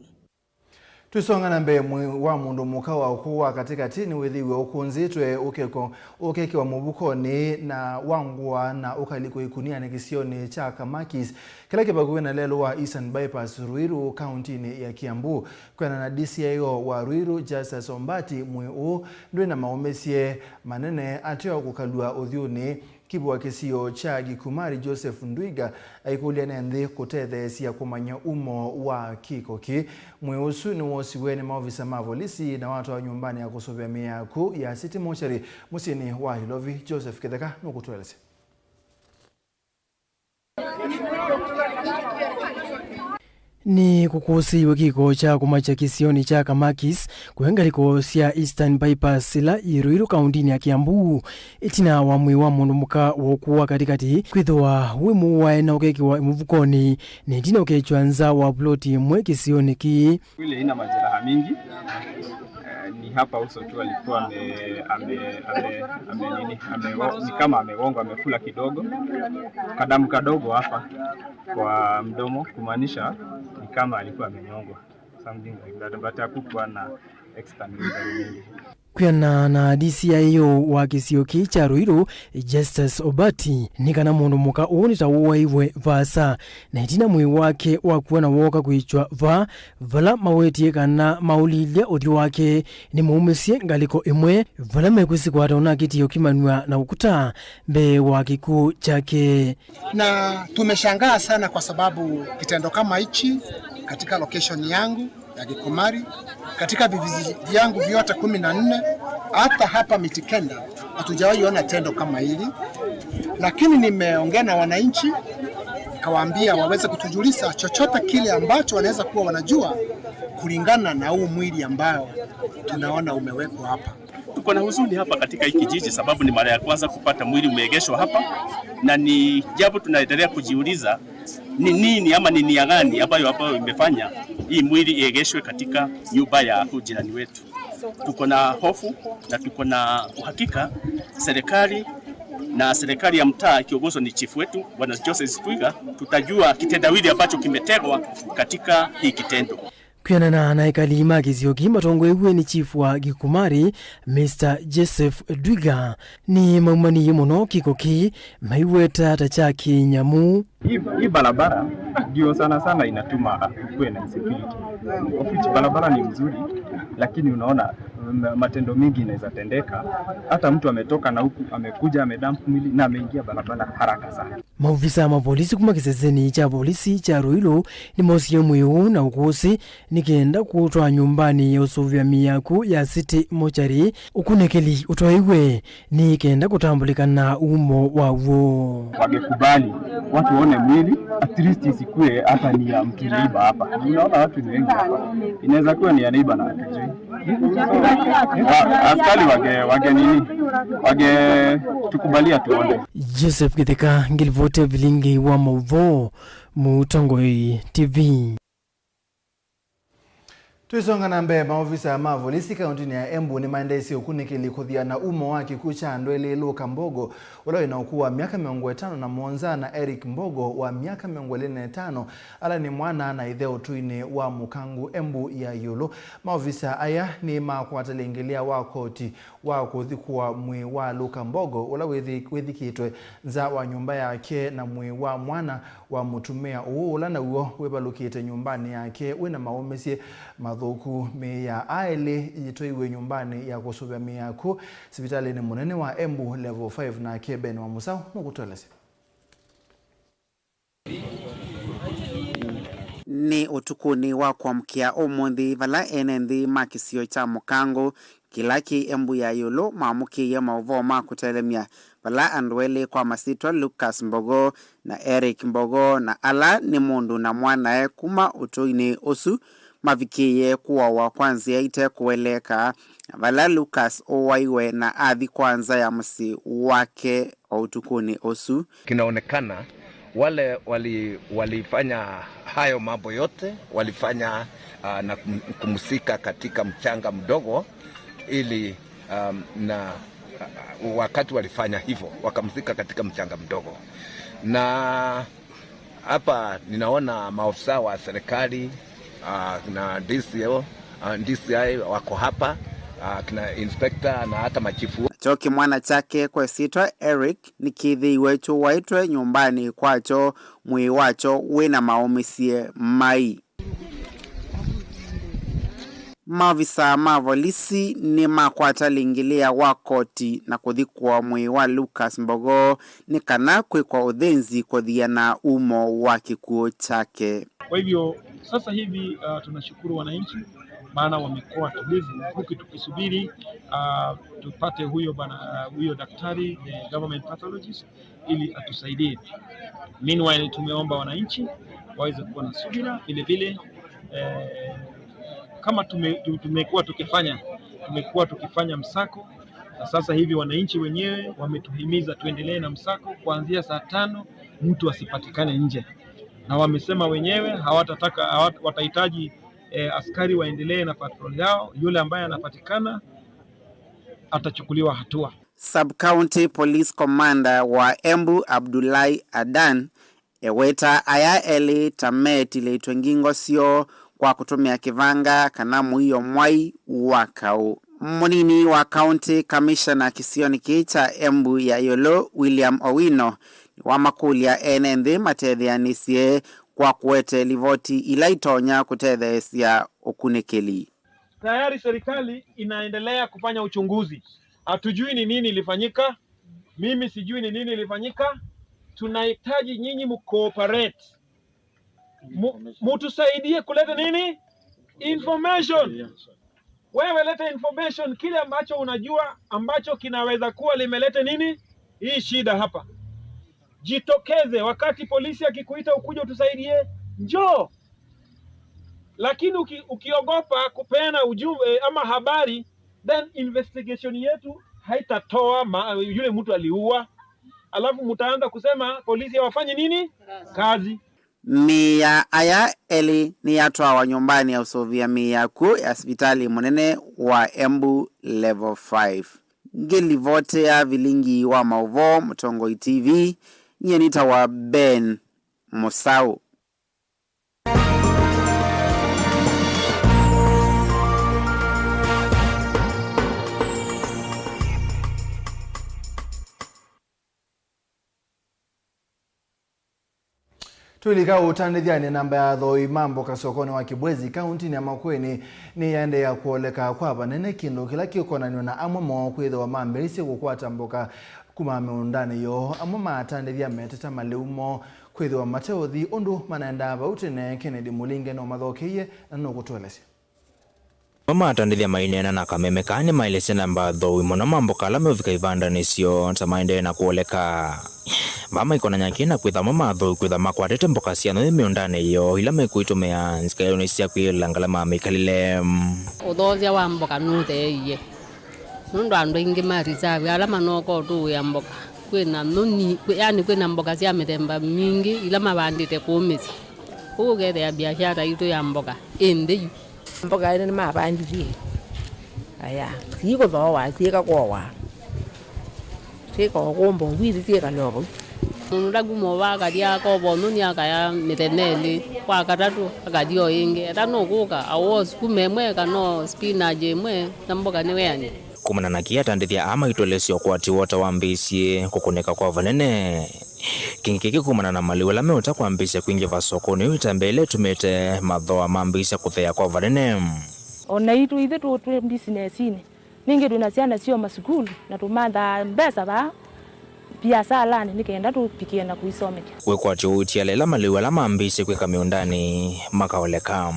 Tũisonga na mbee, mwĩĩ wa mũndũ mũka wa ũkũũ wa katĩkatĩ nĩwĩthĩiwe ũkũnzĩtwe ũkeko-, ũkekĩwa mũvukonĩ na wa ngũa na ũkalikwa ikunianĩ kĩsionĩ kya Kamakis, kĩla kĩ vakuvĩ na lelũ wa Eastern Bypass Ruiru, kaũntinĩ ya Kiambu. Kwĩanana na D C I O wa Ruiru, Justus Ombati, mwĩĩ ũũ ndwĩ na maũmĩsye manene ateo kũkalw'a ũthyũnĩ. Kĩvũa kĩsio kya Gikumari, Joseph Ndwiga, aikũlya ene nthĩ kũtetheesya kũmanya umo wa kĩko kĩĩ. Mwĩĩ ũsu nĩwoosiwe nĩ maovisa ma volisi na watwawa nyũmbanĩ ya kũsũvĩa mĩĩ ya akw'ũ ya City Mortuary mũsyĩnĩ wa Ilovi. Joseph Kĩtheka nũkũtũelesya. Nĩ kũkũsĩiwe kĩko kya kũmakya kĩsionĩ kya Kamakis, kũya ngalĩko sya Eastern Bypass ĩla yĩ Ruiru kaũntinĩ ya Kiambu, ĩtina wa mwĩĩ wa mũndũ mũka wa ũkũũ wa katĩkatĩ kwĩthĩwa wĩ mũwae na ũkekĩwa mũvukonĩ, na ĩtina ũkekĩwa nza wa vuloti ĩmwe kĩsionĩ kĩĩ. Mwili haina majeraha mingi. Eh, ni Hapa uso tu alikuwa ame, ame, ame, ame nini, ame, ni kama amegongwa, amefula kidogo, kadamu kadogo hapa kwa mdomo, kumaanisha ni kama alikuwa amenyongwa, something like that, but hakukuwa na external injury mingi. Kwĩanana na D C I O wa kĩsio kĩĩ kya Ruiru, Justus Obati, nĩ kana mũndũ mũka ũũ nĩ ta wooaiwe vaasa, na ĩtina mwĩĩ wake wakua na wooka kwĩkyw'a vaa, vala mawetie kana maũlilye ũthyũ wake nĩmaumĩsye ngalĩko ĩmwe, vala mekwĩsĩ kwata ũnakĩtie ũkimanw'a na ũkuta mbee wa kĩkw'ũ kyake. Na tumeshangaa sana kwa sababu kitendo kama hichi katika location yangu ya Gikumari, katika vijiji vyangu vyote kumi na nne, hata hapa Mitikenda, hatujawahi ona tendo kama hili. Lakini nimeongea na wananchi, nikawaambia waweze kutujulisha chochote kile ambacho wanaweza kuwa wanajua kulingana na huu mwili ambao tunaona umewekwa hapa. Tuko na huzuni hapa katika hii kijiji, sababu ni mara ya kwanza kupata mwili umeegeshwa hapa, na ni jambo tunaendelea kujiuliza ni nini ama ni nia gani ambayo, ambayo imefanya hii mwili iegeshwe katika nyumba ya huu jirani wetu. Tuko na hofu na tuko na uhakika serikali na serikali ya mtaa ikiongozwa ni chifu wetu Bwana Joseph Twiga, tutajua kitendawili ambacho kimetegwa katika hii kitendo. Kwĩanana na ekali ma kĩsio kĩĩ matongoew'e nĩ chief wa Gikumari, Mister Joseph Dwiga, nĩmaumanĩie mũno kĩko kĩĩ, maiweta ta kya kĩnyamũ. Hii, hii barabara ndio sana sana inatuma kuwe na insecurity. Of which barabara ni mzuri, lakini unaona, mm, matendo mengi inaweza tendeka. Hata mtu ametoka na huku, amekuja, amedump mwili na ameingia barabara haraka sana. Maovisa ma volisi kuma kĩsesenĩ kya volisi kya Ruiru nĩmosie mwĩĩ ũũ na ũkũsĩ nĩ kenda kũtwaa nyũmbanĩ ya ũsũvĩa mĩakũ ya City Mortuary. Ũkunĩkĩli ũtwaĩwe nĩ kenda kũtambũlĩkana umo waw'o. Wangekubali watu waone mwili, at least isikue hata ni ya mtu neighbor hapa. Unaona watu ni wengi hapa. Inaweza kuwa ni ya neighbor na hatujui. Wa-, askari wage, wage nini? Wage tukubalia tuone. Joseph Githeka, ngilivoti ya vilingi wa mauvoo, Mũtongoi T V. Tũisonga na mbee, maovisa ma volisi kaũntĩnĩ ya Embu nĩmaendeeisye ũkunĩkĩli kũthiana umo wa kĩkw'ũ kya andũ elĩ, Luka Mbogo, ũla wĩ na ũkũũ wa myaka mĩongo ĩtano na mũonza, na Eric Mbogo wa myaka mĩongo ĩlĩ na ĩtano, ala nĩ mwana na ĩthe ũtũinĩ wa Mũkangu, Embu ya ĩũlũ. Maovisa aya nĩmakwata lĩngĩlĩa wa koti wa kũthikũa mwĩĩ wa Luka Mbogo, ũla wĩthi-, wĩthikĩtwe nza wa nyũmba yake, na mwĩĩ wa mwana wa mũtumĩa ũũ, ũla naw'o wĩvalũkĩte nyũmbanĩ yake wĩ na maũmĩsye mathũku. Mĩĩ ya aĩlĩ yĩtwaiwe nyũmbanĩ ya kũsũvĩa mĩĩ ya akw'ũ sivitalĩnĩ mũnene wa Embu Level five, nake Ben wa Mũsaũ nũkũtũelesya. Nĩ ũtukũnĩ wa kũamũkĩa ũmũnthĩ, vala ene nthĩ ma kĩsio kya Mũkangũ, kĩla kĩ Embu ya ĩũlũ, maamũkĩie maũvoo ma kũtelemya, vala andũ elĩ kwa masyĩtwa Lucas Mbogo na Eric Mbogo, na ala nĩ mũndũ na mwanae kuma ũtũinĩ ũsu, mavikĩie kũawa kwa nzĩa ite kũeleeka, vala Lucas ũwaiwe na athi kwa nza ya mũsyĩ wake o ũtukũnĩ ũsu. Kinaonekana wale wali-, walifanya hayo mambo yote, walifanya, ah, na kum-, kumzika katika mchanga mdogo ili, um, na, ah, wakati walifanya hivyo, wakamzika katika mchanga mdogo. Na hapa ninaona maofisa wa serikali, ah, na D C O, ah, D C I wako hapa, ah, kina inspector na hata machifu. Nakyo kĩmwana kyake kwa ĩsyĩtwa Eric nĩkĩthĩiwe kyũwaĩtwe nyũmbanĩ kwakyo, mwĩĩ wakyo wĩ na maũmĩsye mai. Maovisa ma volisi nĩmakwata lĩngĩlĩa wa koti na kũthikũa mwĩĩ wa Lucas Mbogo nĩ kana kwĩkwa ũthĩnzi kũthiana umo wa kĩkw'ũ kyake. Kwa hivyo, sasa hivi, uh, tunashukuru wananchi, maana wamekuwa tulivu, huku tukisubiri, uh, tupate huyo bwana, uh, huyo daktari, the government pathologist, ili atusaidie. Meanwhile, tumeomba wananchi waweze kuwa na subira vile vile. Eh, kama tume-, tu-, tumekuwa tukifanya, tumekuwa tukifanya msako, na sasa hivi wananchi wenyewe wametuhimiza tuendelee na msako kuanzia saa tano, mtu asipatikane nje. Na wamesema wenyewe hawatataka, hawat-, watahitaji E, askari waendelee na patrol yao, yule ambaye anapatikana atachukuliwa hatua. Sub-County Police Commander wa Embu, Abdullahi Adan, eweta aya elĩ ta metilĩtwe ngingo syoo kwa kũtũmĩa kĩvanga kana mũio mwai wa kaũ. Mũnini wa County Commissioner kĩsionĩ kĩĩ kya Embu ya ĩũlũ, William Owino, nĩwamakũlya ene nthĩ matetheanĩsye kwa kũete livoti ila itonya kũtetheesya ũkunĩkĩli. Tayari serikali inaendelea kufanya uchunguzi. Hatujui ni nini ilifanyika. Mimi sijui ni nini ilifanyika. Tunahitaji nyinyi mcooperate. Mu-, mutusaidie kuleta nini? Information. Wewe leta information, kile ambacho unajua ambacho kinaweza kuwa limeleta nini? Hii shida hapa. Jitokeze wakati polisi akikuita ukuje utusaidie, njoo. Lakini uki-, ukiogopa kupeana ujumbe ama habari, then investigation yetu haitatoa ma-, yule mtu aliua. Alafu mtaanza kusema polisi hawafanyi nini? Kazi. Mĩĩ ya aya elĩ nĩyatwawa nyũmbanĩ ya ũsũvĩa mĩĩ ya kw'o ya sivitalĩ mũnene wa Embu Level five. Ngĩlivotea vilingi wa maũvoo Mũtongoi T V, nyie nĩtawa Ben Mũsaũ. Tũilika ũtandĩthyanĩ, namba ya athooĩ ma mboka sokonĩ wa Kibwezi, kauntinĩ ya Makueni, nĩyaendeea kũoleka kwa vanene, kĩndũ kĩla kĩkonanw'a na amwe moo kwĩthĩwa mambĩĩsye kũkwata mboka kuma mĩũndanĩ yoo. Amwe ma atandĩthya meteta malĩu moo kwĩthĩwa mateũthi ũndũ manaendaa vau tene. Kennedy Mũlinge nũmathokeie na nũkũtũelesya. Amwe ma atandĩthya maineena na kameme kaa nĩmaelesye namba athooĩ mũno ma mboka ala meũvika ivandanĩ syoo ta maendee na kũoleka. Vaa maikonany'a kĩ na kwĩtha amwe ma athooĩ kwĩtha makwatĩte mboka sya nũyũ mĩũndanĩ yoo ila mekwĩtũmĩa nzika ĩũnĩ sya kwĩyĩlĩla ngalama ya mĩkalĩle. Ũthoosya wa mboka nũtheeie, nũndũ andũ aingĩ ma reserve ala manooka ũtũĩa mboka, kwĩna nũni, kwĩ-, yani kwĩna mboka sya mĩthemba mingĩ ila mavandĩte kũu mĩsyĩ. Ũu ũkethĩa biashara yitũ ya mboka ĩ nthĩ yu. Mboka ĩno nĩmavandithie. Aya, siikũthooa, siikakowa. Siikaokomba ũvwisi, siikale o vau. Mũndũ ndakuma ũva akathi akova ũnũni akaya mĩthenya ĩlĩ, wa katatũ akathi o ĩngĩ. Ethĩwa nũkũka, awoa sukuma ĩmwe kana o spinach ĩmwe, na mboka nĩweanie. Kumana na kĩĩ, atandĩthya aa maitũelesya ũkwati woo ta wambĩĩsye kũkũnĩka kwa vanene. Kĩngĩ kĩkĩ kumana na malĩu ala meũta kwambĩĩsya kwingĩva sokonĩ, ĩtambya ĩla ĩtumĩte mathooa mambĩĩsya kũtheea kwa vanene. O naitũ ithyĩ tũ-, twĩ mbisinesinĩ, ningĩ twĩ na syana syoo masukulu, na tũmanthaa mbesa vaa biasalanĩ nĩ kenda tũvikĩe na kũisomethya. Wĩkwatyo ũitiala ĩla malĩu ala mambĩĩsye kwĩka mĩũndanĩ makaoleka.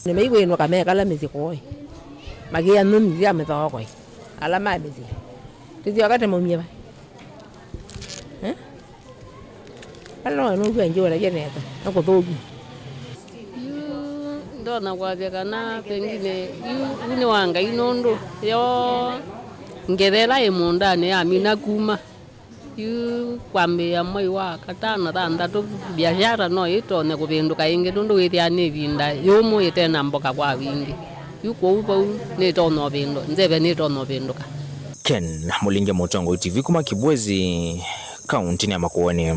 Nĩmaikwĩnũka mekala mĩsyĩ kũĩ, makĩa nũmi sya mĩthookoi, ala ma mĩsyĩ. Tũsyoka tũmaumye va? Eh? Ala no nũkw'a ngyũlany'a nesa, na kũthũku. Yu ndonya kwasya kana pengine yu, yu nĩ wa Ngai nũndũ yo ngetha ĩla ĩ mũũndanĩ yamina kuma. Yu kwambĩĩa mwei wa katano, thanthatũ, biashara no ĩtonye kũvĩndũka ĩngĩ nũndũ wĩthĩaa nĩ ĩvinda yũmũ ĩte na mboka kwa wingĩ. Yu kwoou vau nĩtonya ũvĩndũ-, nzeve nĩtonya ũvĩndũka. Ken Mũlinge, Mũtongoi T V kuma Kibwezi, kauntinĩ ya Makueni.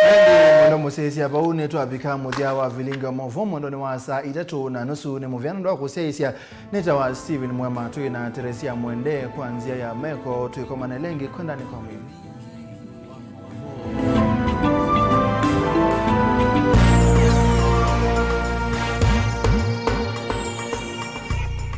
Ĩndĩ mwendwa mũsyaĩĩsya, vau nĩtwavika mũthya wa vilingi wa maũvoo mwendonĩ wa saa itatũ na nusu. Nĩ mũvea nũndũ wa kũsyaĩĩsya. Nĩtawa Stephen Mwema, twĩ na Teresia Mwende kwa nzĩa ya meko. Twĩkomane lengi kwendanĩ kwa mwĩĩ.